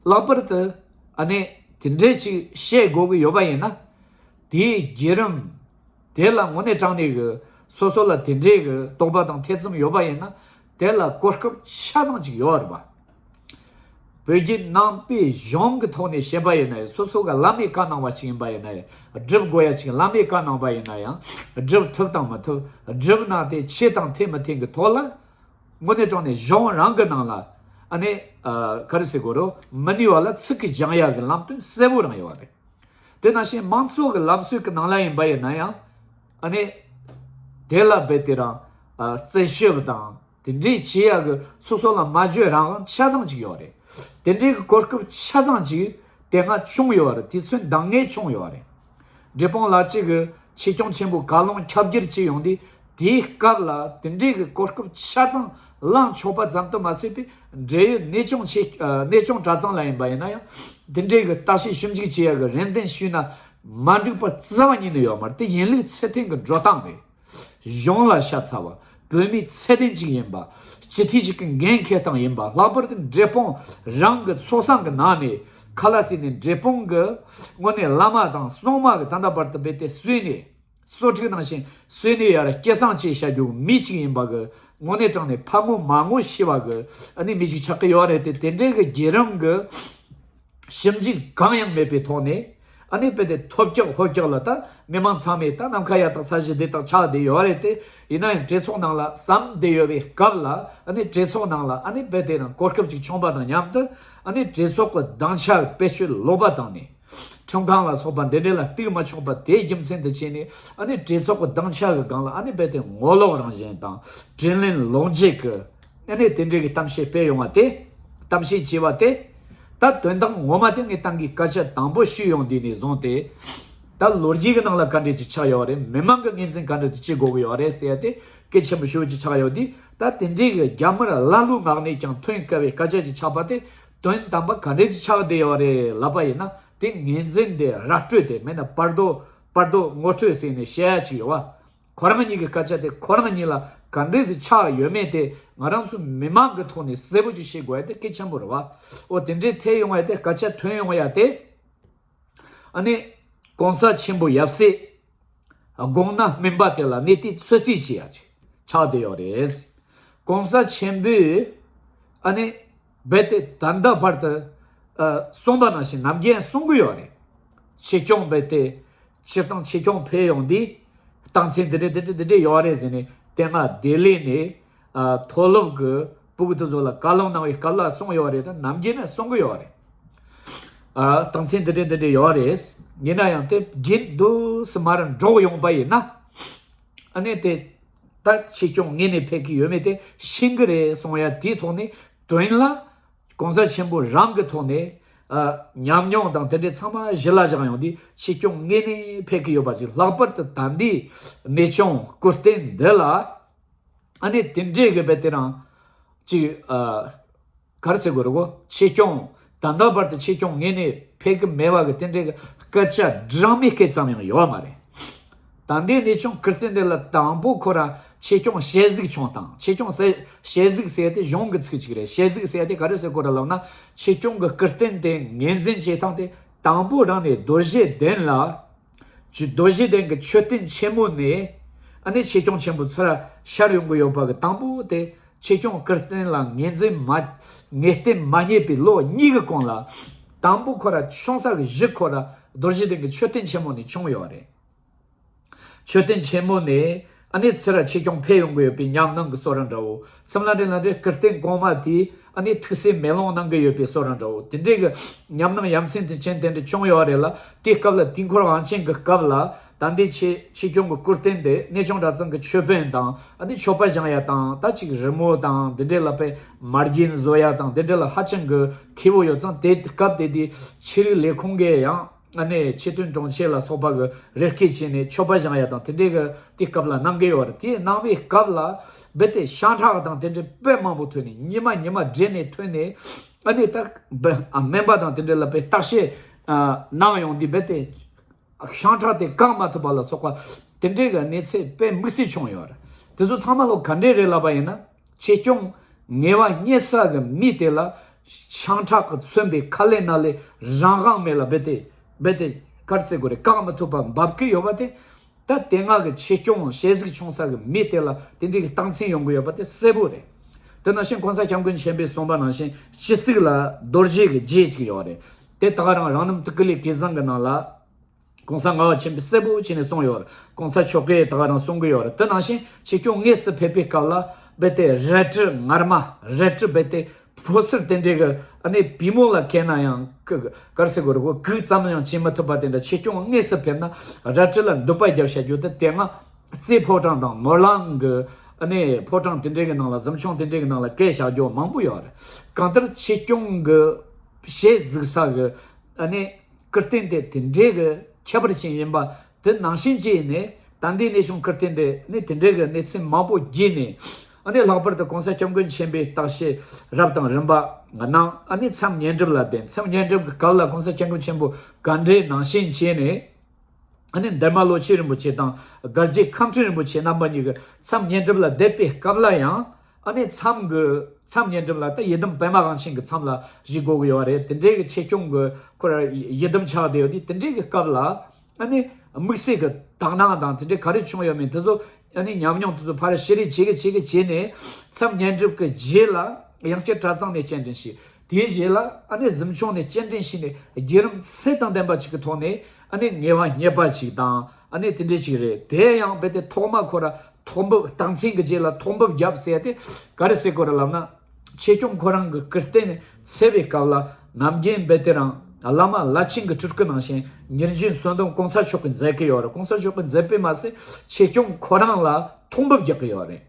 ལྷག་པར་དུ་ཨ་ནི་དེ་འདྲ་ཅིག་བཤད་དགོས་ཀྱི་ཡོད་པ་ཡིན་ན། དེའི་བརྒྱུད་རིམ། དེ་ལ་དངོས་གནས་དྲང་གནས་ཀྱི་སོ་སོ་ལ་དེ་འདྲའི་གི་དོགས་པ་དང་ཐེ་ཚོམ་ཡོད་པ་ཡིན་ན། དེ་ལ་གོ་སྐབས་ཆ་ཚང་ཅིག་ཡོད་རེད་པ། བོད་བརྒྱུད་ནང་པའི་གཞུང་གི་ཐོག་ནས་བཤད་པ་ཡིན་ན་ཡང་། སོ་སོ་གི་བླ་མས་བཀའ་གནང་བ་ཅིག་ཡིན་པ་ཡིན་ན་ཡང་། སྒྲུབ་དགོས་ཡ་ཅིག་བླ་མས་བཀའ་གནང་བ་ཡིན་ན་ཡང་། སྒྲུབ་ཐུབ་དང་མི་ཐུབ། སྒྲུབ་ན་དེ་ཆོས་དང་འཐད་མི་འཐད་གི་ཐོག་ལ། དངོས་གནས་དྲང་གནས་གཞུང་རང་གི་ནང་ལ་ཨ་ནི་ཨ་ག་རེ་ཟེར་དགོས་རེད། མི་ནུས་པ་ལ་ཚིག་གིས་སྦྱང་ཡ་གི་ལམ་སྟོན་གསལ་པོ་རང་ཡོད་རེད། དེ་ནང་བཞིན་མང་གཙོ་གི་ལམ་སྲོལ་གྱི་ནང་ལ་ཡིན་པ་ཡིན་ན་ཡང་། ཨ་ནི་དེ་ལ་རྦད་དེ་རང་ཨ་རྩད་ཞིབ་དང་དེ་འདྲའི་བྱེད་ཡ་གི་སོ་སོ་ལ་མ་བརྗོད་རང་དབང་ཆ་ཚང་ཅིག་ཡོད་རེད། དེ་འདྲའི་གི་གོ་སྐབས་ཆ་ཚང་ཅིག་དེ་སྔ་བྱུང་ཡོད་རེད། དུས་ཚོད་འདང་ངེས་བྱུང་ཡོད་རེད། འབྲས་སྤུངས་ལ་གཅིག་གི་ ཆེད་སྐྱོང་ཆེན་པོ་བཀའ་བློན་ཁྱབ་བསྒྱུར་བྱས་ཡོང་དུས། དེའི་སྐབས་ལ་དེ་འདྲའི་གི་གོ་སྐབས་ཆ་ཚང་བླངས་ཆོག་པ་ཙམ་དུ་མ་ཟད་པའི། འབྲེལ་ཡོད་གནས་ཆུང་ཆེ་ཨ་གནས་ཆུང་གྲྭ་ཚང་ལ་ཡིན་པ་ཡིན་ན་ཡང་། དེ་འདྲའི་གི་བརྟག་དཔྱད་ཞིབ་འཇུག་བྱེད་ཡ་གི་རེ་འདུན་ཞུས་ན་མ་འགྲིག་པ་རྩ་བ་ཉིད་ནས་ཡོད་མ་རེད། དེ་ཡིན་ལུགས་ཚད་ལྡན་གི་འགྲོ་སྟངས་རེད། གཞུང་ལ་ཤ་ཚ་བ། བོད་མིའི་ཚད་ལྡན་ཅིག་ཡིན་པ། སྤྱི་འཐུས་ཅིག་གི་འགན་འཁྱེར་སྟངས་ཡིན་པ། ལྷག་པར་དུ་འབྲས་སྤུངས་རང་གི་ཚོགས་ས་གི་ནང་ནས་ཁ་ལག་ཟས་ནས། འབྲས་སྤུངས་གི་དངོས་གནས་བླ་མ་དང་སྲུང་མ་གི་ད་ལྟ་བར་དུ་རྦད་དེ་གསོས་ནས། གསོ་ཕྲུག་ནང་བཞིན་གསོས་ནས་ཡར་སྐྱེ་སྲིང་བྱས་བཞག་རྒྱུ་མི་གཅིག་ཡིན་པ་གི་དངོས་གནས་དྲང་གནས་ཕ་ངོ་མ་ངོ་ཤེས་པ་གི་ཨ་ནི་མི་ཞིག་ཆགས་ཀྱི་ཡོད་རེད་དེ། དེ་འདྲའི་གི་བརྒྱུད་རིམ་གི་ཞིབ་འཇུག་གང་ཡང་མེད་པའི་ཐོག་ནས། ཨ་ནི་རྦད་དེ་ཐོལ་རྒྱག་ཧོལ་རྒྱག་ལ་ད་མི་མང་ཚང་མས་ད་ནམ་མཁའ་ཡ་དག་ས་གཞི་བདེ་དག་ཆགས་བསྡད་ཡོད་རེད་དེ། ཡིན་ན་ཡང་གྲོས་ཚོགས་ནང་ལ་ཟམ་བསྡད་ཡོད་པའི་སྐབས་ལ། ཨ་ནི་གྲོས་ཚོགས་ནང་ལ་ཨ་ནི་རྦད་དེ་ནང་གོ་སྐབས་ཅིག་བྱུང་པ་དང་མཉམ་དུ། ཨ་ནི་གྲོས་ཚོགས་ཀྱི་སྡིངས་ཆ་བེད་སྤྱོད་ལོག་པ་བཏང་ནས། ཁྲིམས་ཁང་ལ་སོགས་པ་འདི་འདྲ་ལ་གཏུག་མ་ཆོག་པ་དེའི་རྒྱུ་མཚན་དུ་བྱས་ནས། ཨ་ནི་གྲོས་ཚོགས་ཀྱི་སྡིངས་ཆ་གི་སྒང་ལ་ཨ་ནི་རྦད་དེ་ངོ་ལོག་རང་བཞིན་དང་དྲིན་ལན་ལོག་འཇལ་གྱི། ཨ་ནི་དེ་འདྲའི་གི་གཏམ་བཤད་སྤེལ་ཡོང་བ་དེ། གཏམ་བཤད་བྱས་པ་དེ། ད་དོན་དག་ངོ་མ་དེ་ངས་ཏང་གི་སྐད་ཆ་དང་པོ་ཞུས་ཡོང་དུས་ནས་བཟུང་སྟེ། ད་ལོ་རྒྱུས་ཀྱི་ནང་ལ་ག་འདྲས་ཅིག་ཆགས་ཡོད་རེད། མི་མང་གི་ངོས་འཛིན་ག་འདྲས་ཅིག་བྱེད་དགོས་ཀྱི་ཡོད་རེད་ཟེར་ཡ་དེ་གལ་ཆེན་པོ་ཞེ་པོ་ཅིག་ཆགས་ཡོད་དུས། ད་དེ་འདྲའི་གི་རྒྱ་དམར་ལ་ལུ་ངག་ནས་ཀྱང་ཐོན་དཀའ་བའི་སྐད་ཆ་ཅིག་ཆགས་པ་དེ། དོན་དམ་པ་ག་འདྲས་ཅིག་ཆགས་བསྡད་ཡོད་རེད་ལབ་པ་ཡིན་ན། དེ་ངོས་འཛིན་དེ་ར་སྤྲོད་དེ་མེད་ན་བར་དོ་བར་དོ་ངོ་སྤྲོད་ཟེར་ནས་བཤད་ཡ་ཅིག་ཡོད་བ། ཁོ་རང་གཉིས་ཀྱི་སྐད་ཆ་དེ་ཁོ་རང་གཉིས་ལ་ག་འདྲས་ཟིག་ཆགས་ཡོད་མེད་དེ་ང་རང་ཚོ་མི་མང་གི་ཐོག་ནས་གསལ་པོ་ཅིག་ཤེས་དགོས་ཡ་དེ་གལ་ཆེན་པོ་རེད་བ། འོ་དེ་འདྲས་ཐལ་ཡོང་བ་དེ་སྐད་ཆ་ཐོན་ཡོང་བ་ཡ་དེ། ཨ་ནི་༸གོང་ས་ཆེན་པོ་ཡབ་སྲས་དགུང་ན་སྨིན་པ་དེ་ལ་གནས་བརྟན་ཚུལ་རྩིས་བྱེད་ཡ་ཅིག་ཆགས་བསྡད་ཡོད་རེད།༸གོང་ས་ཆེན་པོས་ཨ་ནི་རྦད་དེ་ད་ལྟ་བར་དུ་ཨ་གསུངས་པ་ནང་བཞིན་ནམ་རྒྱུན་གསུང་གི་ཡོད་རེད། ཆེད་སྐྱོང་རྦད་དེ། སྤྱིར་བཏང་ཆེད་སྐྱོང་ཕེབས་ཡོང་དུས། རྟགས་མཚན་འདི་འདྲ་འདི་འདྲ་འདི་འདྲ་ཡོད་རེད་ཟེར་ནས་དེ་སྔ་ལྡི་ལི་ནས་ཨ་མཐོ་སློབ་ཀྱི་ཕྲུ་གུ་དེ་ཚོ་ལ་བཀའ་སློབ་གནང་བའི་སྐབས་ལ་གསུངས་ཡོད་རེད། ད་ནམ་རྒྱུན་ནས་གསུང་གི་ཡོད་རེད། ཨ་རྟགས་མཚན་འདི་འདྲ་འདི་འདྲ་ཡོད་རེད། ཡིན་ན་ཡང་དེ་རྒྱུན་དུ་སུ་མར་འགྲོ་ཡོང་པ་ཡིན་ན། ཨ་ནི་དེ་ད་ཆེད་སྐྱོང་དངོས་གནས་ཕེབས་ཀྱི་ཡོད་མེད་དེ་ཤེས་ཀྱི་རེད་གསུང་ཡ་དེའི་ཐོག་ནས་དོན་ལ། ༸གོང་ས་ཆེན་པོ་རང་གི་ཐོག་ནས་ཨ་ཉམས་མྱོང་དང་དེ་འདྲའི་ཚང་མ་གཞི་ལ་བཞག་ཡོང་དུས་ཆེད་སྐྱོང་དངོས་གནས་ཕེབས་ཀྱི་ཡོད་པ་ཅིག་ལྷག་པར་དུ་ད་ལྟའི་གནས་ཆུང་སྐུ་རྟེན་འདི་ལ་ཨ་ནི་དེ་འདྲའི་གི་རྦད་དེ་རང་ཅིག་ཨ་ག་རེ་ཟེར་དགོས་རེད་གོ། ཆེད་སྐྱོང་ད་ལྟ་བར་དུ་ཆེད་སྐྱོང་དངོས་གནས་ཕེབས་ཀྱི་མེད་པ་གི་དེ་འདྲའི་གི་སྐད་ཆ་སྦྲང་མའི་སྐད་ཙམ་ཡང་ཡོད་མ་རེད། ད་ལྟའི་གནས་ཆུང་སྐུ་རྟེན་འདི་ལ་དང་པོ་ཁོ་རང་ཆེད་སྐྱོང་ཞལ་གཟིགས་བྱུང་དང་། ཆེད་སྐྱོང་ཟེར་ཞལ་གཟིགས་ཟེར་ཏེ་གཞུང་གི་ཚིག་ཅིག་རེད། ཞལ་གཟིགས་ཟེར་ཏེ་ག་རེ་ཟེར་དགོས་རེད་ལབ་ན། ཆེད་སྐྱོང་གི་སྐུ་རྟེན་དེ་ངོས་འཛིན་བྱེད་སྟངས་དེ་དང་པོ་རང་ནས་རྡོ་རྗེ་གདན་ལ། ཅིག་རྡོ་རྗེ་གདན་གྱི་མཆོད་རྟེན་ཆེན་མོ་ནས་ཨ་ནི་ཆེད་སྐྱོང་ཆེན་པོ་ཚུར་ཤར་ཡོང་གི་ཡོད་པ་གི་དང་པོ་དེ་ཆེད་སྐྱོང་སྐུ་རྟེན་ལ་ངོས་འཛིན་མ་ངེས་གཏན་མ་རྙེད་པའི་ལོ་གཉིས་ཀྱི་གོང་ལ་དང་པོ་ཁོ་ར་ཆུང་ས་གི་གཞི་ཁོ་ར་རྡོ་རྗེ་གདན་གྱི་མཆོད་རྟེན་ཆེན་མོ་ནས་བྱུང་ཡོད་རེད། མཆོད་རྟེན་ཆེན་མོ་ནས་ཨ་ནི་ཚུར་ཆེད་སྐྱོང་ཕེབས་ཡོང་གི་ཡོད་པའི་ཉམས་སྣང་གི་བཟོ་འདྲ་འདྲ་བོ། མཚམས་ལ་འདྲེ་ལ་འདྲེ་སྐུ་རྟེན་གོང་མ་དེས་ཨ་ནི་ཐུགས་སྲས་མེ་ལོང་གནང་གི་ཡོད་པའི་བཟོ་འདྲ་འདྲ་བོ། དེ་འདྲའི་གི་ཉམས་སྣང་ཡ་མཚན་དེ་ཅན་དེ་འདྲ་བྱུང་ཡོད་རེད་ལ། དེའི་སྐབས་ལ་དུས་འཁོར་དབང་ཆེན་གྱི་སྐབས་ལ་ད་ལྟའི་ཆེ་ཆེ་ཆུང་གི་སྐུ་རྟེན་དེ་གནས་ཆུང་གྲྭ་ཚང་གི་མཆོད་དཔོན་དང་ཨ་ནི་མཆོད་པ་བཞེངས་ཡ་དང་། ད་ཅིག་རི་མོ་དང་དེ་འདྲའི་ལ་དཔེ་མ་རྒྱན་བཟོ་ཡ་དང་དེ་འདྲའི་ལ་ཧ་ཅང་གི་མཁས་པོ་ཡོད་ཙང་། དེ་སྐབས་དེ་དུས་ཆོས་རིག་ལས་ཁུངས་ཀྱིས་ཡང་། ཨ་ནི་ཆེ་མཐུན་དྲུང་ཆེ་ལ་སོགས་པ་གི་རེ་སྐུལ་བྱས་ནས་མཆོད་པ་བཞེངས་ཡ་དང་དེ་འདྲའི་གི་དེ་སྐབས་ལ་གནང་གི་ཡོད་རེད། དེ་གནང་བའི་སྐབས་ལ་རྦད་དེ་ཤང་ཁྲག་དང་དེ་འདྲའི་དཔེ་མང་པོ་ཐོན་ནས། ཉི་མ་ཉི་མ་བསྒྲིལ་ནས་ཐོན་ནས། ཨ་ནི་ད་སྨན་པ་དང་དེ་འདྲ་ལ་དཔེ་བརྟག་དཔྱད་གནང་ཡོང་དུས་རྦད་དེ་ཤང་ཁྲག་དེ་བཀག་མ་ཐུབ་པ་ལ་སོགས་པ་དེ་འདྲའི་གི་གནས་ཚུལ་དཔེ་དམིགས་བསལ་བྱུང་ཡོད་རེད། དེ་ཚོ་ཚང་མ་ལོ་ག་འདྲས་རེད་ལབ་པ་ཡིན་ན། ཆེ་ཆུང་ངལ་བ་རྙེད་ས་གི་མི་དེ་ལ་ཤང་ཁྲག་གིས་མཚོན་པའི་ཁ་ལས་སྣ་ལས་རང་དབང་མེད་ལ་རྦད་དེ་རྦད་དེ་ག་རེ་ཟེར་དགོས་རེད། བཀག་མི་ཐུབ་པ་འབབ་ཀྱི་ཡོད་པ་དེ། ད་དེ་སྔ་གི་ཆེ་ཆུང་ཞལ་གཟིགས་བྱུང་ས་གི་མི་དེ་ལ་དེ་འདྲའི་གི་རྟགས་མཚན་ཡོང་གི་ཡོད་པ་དེ་གསལ་པོ་རེད། དེ་ནང་བཞིན་༸གོང་ས་༸སྐྱབས་མགོན་ཆེན་པོས་གསུངས་པ་ནང་བཞིན་སྤྱི་གཙུག་ལ་རྡོ་རྗེ་གི་རྗེས་གཅིག་ཡོད་རེད། དེ་ད་ག་རང་རང་རྣམ་ཐུགས་ཀྱི་ལས་ཀྱི་བཟང་གི་ནང་ལ། ༸གོང་ས་ལྔ་པ་ཆེན་པོས་གསལ་པོ་བྱས་ནས་གསུངས་ཡོད་རེད། ༸གོང་ས་མཆོག་གིས་ད་ག་རང་གསུང་གི་ཡོད་རེད། དེ་ནང་བཞིན་ཆེ་ཆུང་དངོས་སུ་ཕེབས་པའི་སྐབས་ལ་རྦད་དེ་རལ་གྲི་ངར་མ་རལ་གྲི་རྦད་དེ་ཕོ་གསར་དེ་འདྲའི་གི་ཨ་ནི་པུས་མོ་ལ་གྱོན་ན་ཡང་གི་ག་རེ་ཟེར་དགོས་རེད་གོ། གུག་ཙམ་ཡང་བྱེད་མི་ཐུབ་པ་དེ་འདྲ། ཆེ་ཆུང་དངོས་སུ་ཕེབས་ན་རལ་གྲི་ལ་མདུད་པ་རྒྱབ་བཞག་རྒྱུ་དེ་དེ་སྔ་རྩེ་ཕོ་བྲང་དང་ནོར་གླིང་གི་ཨ་ནི་ཕོ་བྲང་དེ་འདྲའི་གི་ནང་ལ་གཟིམ་ཆུང་དེ་འདྲའི་གི་ནང་ལ་བཀལ་བཞག་རྒྱུ་མང་པོ་ཡོད་རེད། གང་ལྟར་ཆེ་ཆུང་གི་ཞལ་གཟིགས་ས་གི་ཨ་ནི་སྐུ་རྟེན་དེ་དེ་འདྲའི་གི་ཁྱད་པར་ཅན་ཡིན་པ་ དེ་ནང་བཞིན་བྱས་ནས་ད་ལྟའི་གནས་ཆུང་ཁུར་བསྟན་དེ་ནི་དེ་འདྲའི་གི་གནས་ཚུལ་མང་པོ་བརྒྱུད་ནས། ཨ་ནི་ལྷག་པར་དུ་གོང་ས་སྐྱབས་མགོན་ཆེན་པོས་བརྟག་དཔྱད་རབ་དང་རིམ་པ་གནང་། ཨ་ནི་མཚམས་བསྙེན་སྒྲུབ་ལ་བསྡད། མཚམས་བསྙེན་སྒྲུབ་ཀྱི་སྐབས་ལ་གོང་ས་སྐྱབས་མགོན་ཆེན་པོ་ག་འདྲའི་ནང་བཞིན་བྱས་ནས། ཨ་ནི་འདན་མ་ལོ་ཆེན་རིན་པོ་ཆེ་དང་སྒར་རྗེ་ཁམས་སྤྲུལ་རིན་པོ་ཆེ་རྣམ་པ་གཉིས་ཀྱི་མཚམས་བསྙེན་སྒྲུབ་ལ་བསྡད་པའི་སྐབས་ལ་ཡང་། ཨ་ནི་མཚམས་ཀྱི་མཚམས་བསྙེན་སྒྲུབ་ལ་ད་ཡི་དམ་པདྨ་དབང་ཆེན་གྱི་མཚམས་ལ་བཞུགས་དགོས་ཀྱི་ཡོད་རེད། དེ་འདྲའི་གི་ཆོས་སྐྱོང་གི་ཁོ་ར་ཡི་དམ་ཆགས་བསྡད་ཡོད་དུས། དེ་འདྲའི་གི་སྐབས་ལ་ཨ་ནི་དམིགས་བསལ་གྱི་དག་སྣང་དང་དེ་འདྲའི་ག་རེ་བྱུང་ཡོད་མེད་དེ་ཚོ། ཨ་ནི་ཉམས་མྱོང་དེ་ཚོ་ཕར་ཞུ་རེས་བྱེད་གི་བྱེད་གི་བྱས་ནས། མཚམས་བསྙེན་སྒྲུབ་ཀྱི་རྗེས་ལ་ཡང་བསྐྱར་གྲྭ་ཚང་ནས་སྤྱན་འདྲེན་ཞུས། དེའི་རྗེས་ལ་ཨ་ནི་གཟིམ་ཆུང་ནས་སྤྱན་འདྲེན་ཞུས་ནས། བརྒྱུད་རིམ་ཚད་དང་ལྡན་པ་ཅིག་གི་ཐོག་ནས་ཨ་ནི་ངལ་བ་རྙེད་པ་ཅིག་དང་། ཨ་ནི་དེ་འདྲ་ཅིག་རེད། དེ་ཡང་རྦད་དེ་ཐོག་མ་ཁོ་ར་ཐོག་འབུབས། རྟགས་མཚན་གྱི་རྗེས་ལ་ཐོག་འབུབས་བརྒྱབ་ཟེར་ཏེ་ག་རེ་ཟེར་དགོས་རེད་ལབ་ན། ཆོས་སྐྱོང་ཁོ་རང་གི་སྐུ་རྟེན་འཚོལ་བའི་སྐབས་ལ་ནམ་རྒྱུན་རྦད་དེ་རང་བླ་མ་བླ་ཆེན་གྱི་སྤྲུལ་སྐུ་ནང་བཞིན་ཉེར་འཇིགས་བསོད་སྡོམ་གོང་ས་མཆོག་གིས་མཛད་ཀྱི་ཡོད་རེད། གོང་ས་མཆོག་གིས་མཛད་པས་མ་ཟད། ཆོས་སྐྱོང་ཁོ་རང་ལ་ཐོག་འབུབས་རྒྱག་གི་ཡོད་རེད།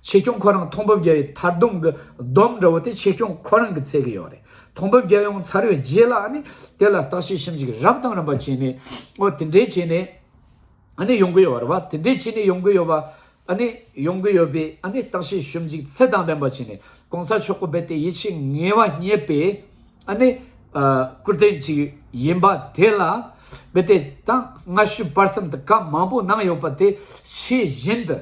ཆོས་སྐྱོང་ཁོ་རང་ཐོག་འབུབས་རྒྱག་ཡའི་མཐར་སྡོམ་གྱི་སྡོམ་འདྲ་བོ་དེ་ཆོས་སྐྱོང་ཁོ་རང་གིས་འཚོལ་གྱི་ཡོད་རེད། ཐོག་འབུབས་རྒྱག་ཡོང་ཚར་བའི་རྗེས་ལ་ཨ་ནི་དེ་ལ་བརྟག་དཔྱད་ཞིབ་འཇུག་རབ་དང་རིམ་པ་བྱས་ནས། འོ་དེ་འདྲའི་བྱས་ནས་ཨ་ནི་ཡོང་གི་ཡོད་རེད་བ། དེ་འདྲའི་བྱས་ནས་ཡོང་གི་ཡོད་པ། ཨ་ནི་ཡོང་གི་ཡོད་པས། ཨ་ནི་བརྟག་དཔྱད་ཞིབ་འཇུག་ཚད་དང་ལྡན་པ་བྱས་ནས། གོང་ས་མཆོག་གི་རྦད་དེ་ཡིད་ཆེས་ངལ་བ་རྙེད་པའི་ཨ་ནི་ཨ་སྐུ་རྟེན་ཅིག་ཡིན་པ་དེ་ལ་རྦད་དེ་ད་སྔ་ཕྱི་བར་གསུམ་དུ་བཀའ་མང་པོ་གནང་ཡོད་པ་དེ་ཤེས་བཞིན་དུ།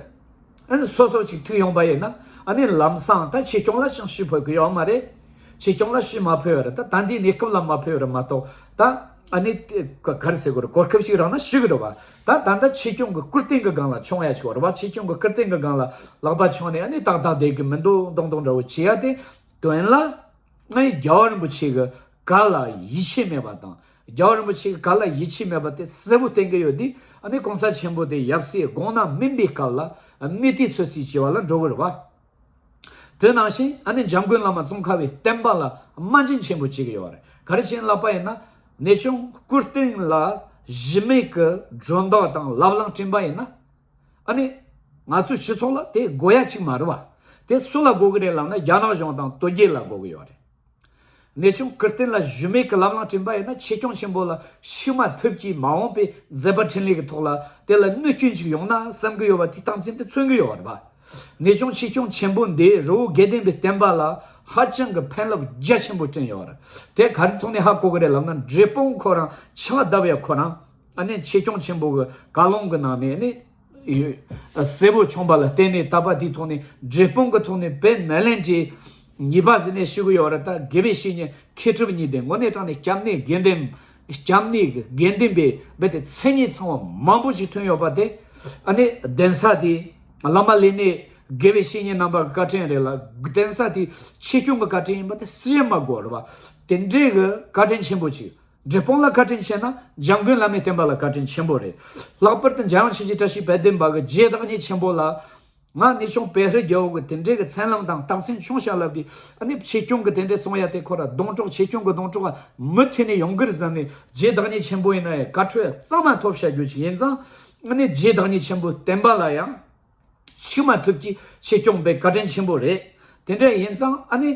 ཨ་ནི་སོ་སོ་ཅིག་ཐུག་ཡོང་པ་ཡིན་ན། ཨ་ནི་ལམ་སང་ད་ཆོས་སྐྱོང་ལ་ཅང་ཞུ་ཕོད་ཀྱི་ཡོད་མ་རེད། ཆོས་སྐྱོང་ལ་ཞུ་མ་ཕོད་པ་རེད། ད་ད་འདིའི་གནས་སྐབས་ལ་མ་ཕོད་པ་རེད་མ་གཏོགས། ད་ཨ་ནི་དེ་ག་ག་རེ་ཟེར་དགོས་རེད། གོ་སྐབས་ཤིག་རག་ན་ཞུ་གི་རེད་བ། ད་ད་ལྟ་ཆོས་སྐྱོང་གི་སྐུ་རྟེན་གྱི་སྒང་ལ་མཆོང་ཡ་ཆོག་རེད་བ། ཆོས་སྐྱོང་གི་སྐུ་རྟེན་གྱི་སྒང་ལ་ལག་པ་མཆོང་ནས་ཨ་ནི་ཏག་ཏག་བསྡད་ཀྱི་མི་འདུག་མདོག་མདོག་འདྲ་བོ་བྱེད་ཡ་དེ་དོན་ལ། ངས་རྒྱལ་བ་རིན་པོ་ཆེ་གི་བཀའ་ལ་ཡིད་ཆེས་མེད་པ་དང་། རྒྱལ་བ་རིན་པོ་ཆེ་གི་བཀའ་ལ་ཡིད་ཆེས་མེད་པ་དེ་གསལ་པོ་བསྟན་གྱི་ཡོད་དུས། ཨ་ནི་གོང་ས་ཆེན་པོ་དེ་ཡབ་སྲས་དགོངས་ན་སྨིན་པའི་སྐབས་ལ་གནས་དུས་ཚོད་རྩིས་བྱེད་པ་ལ་འགྲོ་གི་རེད་བ། དེ་ནང་བཞིན་ཨ་ནི་འཇམ་མགོན་བླ་མ་ཙོང་ཁ་པའི་བསྟན་པ་ལ་དམའ་འབྱིན་ཆེན་པོ་བྱེད་ཀྱི་ཡོད་རེད། ག་རེ་བྱས་ལབ་པ་ཡིན་ན། གནས་ཆུང་སྐུ་རྟེན་ལ་གཞི་མེད་ཀྱི་སྒྲོ་འདོགས་དང་ལབ་གླེང་བསྐྲུན་པ་ཡིན་ན། ཨ་ནི་ང་ཚོའི་སྤྱི་ཚོགས་ལ་དེ་དགོས་ཡ་ཅིག་མ་རེད་བ། དེ་སུ་ལ་དགོས་ཀྱི་རེད་ལབ་ན། རྒྱ་ནག་གཞུང་དང་སྟོད་རྒྱལ་ལ་དགོས་ཀྱི་ཡོད་རེད། གནས་ཆུང་སྐུ་རྟེན་ལ་གཞི་མེད་ཀྱི་ལམ་ལྷོང་བསྐྲུན་པ་ཡིན་ན། ཆོས་སྐྱོང་ཆེན་པོ་ལ་ཤུགས་མ་ཐུབ་ཀྱིས་མ་འོངས་པའི་མཛད་པ་འཕྲིན་ལས་ཀྱི་ཐོག་ལ་དེ་ལ་གནོད་སྐྱོན་ཅིག་ཡོང་ན་བསམ་གྱི་ཡོད་པ་དེའི་རྟགས་མཚན་དེ་མཚོན་གྱི་ཡོད་རེད་པ། གནས་ཆུང་ཆོས་སྐྱོང་ཆེན་པོ་འདིས་རི་བོ་དགེ་ལྡན་པའི་བསྟན་པ་ལ་ཧ་ཅང་གི་ཕན་རླབས་རྒྱ་ཆེན་པོ་བསྐྲུན་ཡོད་རེད། དེ་ག་རེ་ཐོག་ནས་ཧ་གོ་གི་རེད་ལབ་ན། འབྲས་སྤུངས་ཁོ་རང་ཕྱག་བརྡབ་ཡ་ཁོ་རང་། ཨ་ནི་ཆོས་སྐྱོང་ཆེན་པོ་གི་བཀའ་ལུང་གི་ནང་ནས་ནི་གསལ་པོ་བྱུང་བ་ལ་བརྟེན་ནས། ད་བར་དེའི་ཐོག་ནས་འབྲས་སྤུངས་ཀྱི་ཐོག་ནས་དཔེ་ནཱ་ལེནྡྲའི་ཉེས་པ་ཟེར་ནས་ཞུ་གི་ཡོད་རེད། ད་དགེ་བའི་བཤེས་གཉེན་མཁས་གྲུབ་གཉིས་ལྡན། དངོས་གནས་དྲང་གནས་སྐྱབས་གནས་དགེ་འདུན། སྐྱབས་གནས་ཀྱི་དགེ་འདུན་པའི་རྦད་དེ་མཚན་ཉིད་ཚང་བ་མང་པོ་ཞིག་ཐོན་ཡོད་པ་དེ། ཨ་ནི་གདན་ས་དེ་བླ་མ་ལས་སྣེ་དགེ་བའི་བཤེས་གཉེན་རྣམ་པ་གི་བཀའ་དྲིན་རེད་ལ། གདན་ས་དེ་ཆོས་སྐྱོང་གི་བཀའ་དྲིན་ཡིན་པ་དེ་སུས་ཡང་མ་གོ་རེད་བ། དེ་འདྲའི་གི་བཀའ་དྲིན་ཆེན་པོ་ཅིག། འབྲས་སྤུངས་ལ་བཀའ་དྲིན་ཆེ་ན། འཇམ་མགོན་བླ་མའི་བསྟན་པ་ལ་བཀའ་དྲིན་ཆེན་པོ་རེད། ལྷག་པར་དུ་འཇམ་དབྱངས་ཆོས་རྗེ་བཀྲ་ཤིས་དཔལ་ལྡན་པ་གི་རྗེ་བདག་ཉིད་ཆེན་པོ་ལ། ང་གནས་ཆུང་བོད་ཧྲི་རྒྱལ་པོ་གི་དེ་འདྲའི་གི་མཚན་ལམ་དང་རྟགས་མཚན་བྱུང་ཤག་ལབ་དུས། ཨ་ནི་ཆོས་སྐྱོང་གི་དེ་འདྲའི་གསུང་ཡ་དེ་ཁོ་ར་སྡོང་གྲོགས། ཆོས་སྐྱོང་གི་སྡོང་གྲོགས་ལ་མུ་མཐུད་ནས་ཡོང་གི་རེད་བསམ་ནས། རྗེ་བདག་ཉིད་ཆེན་པོ་ཡིན་ན་ཡང་དཀའ་འཕྲོད་གཙང་མ་ཐོབ་བྱ་རྒྱུ་ཅིག་ཡིན་ཙང་། ཨ་ནི་རྗེ་བདག་ཉིད་ཆེན་པོའི་བསྟན་པ་ལ་ཡང་ཤུགས་མ་ཐུབ་ཀྱིས་ཆོས་སྐྱོང་པའི་བཀའ་དྲིན་ཆེན་པོ་རེད། དེ་འདྲ་ཡིན་ཙང་། ཨ་ནི་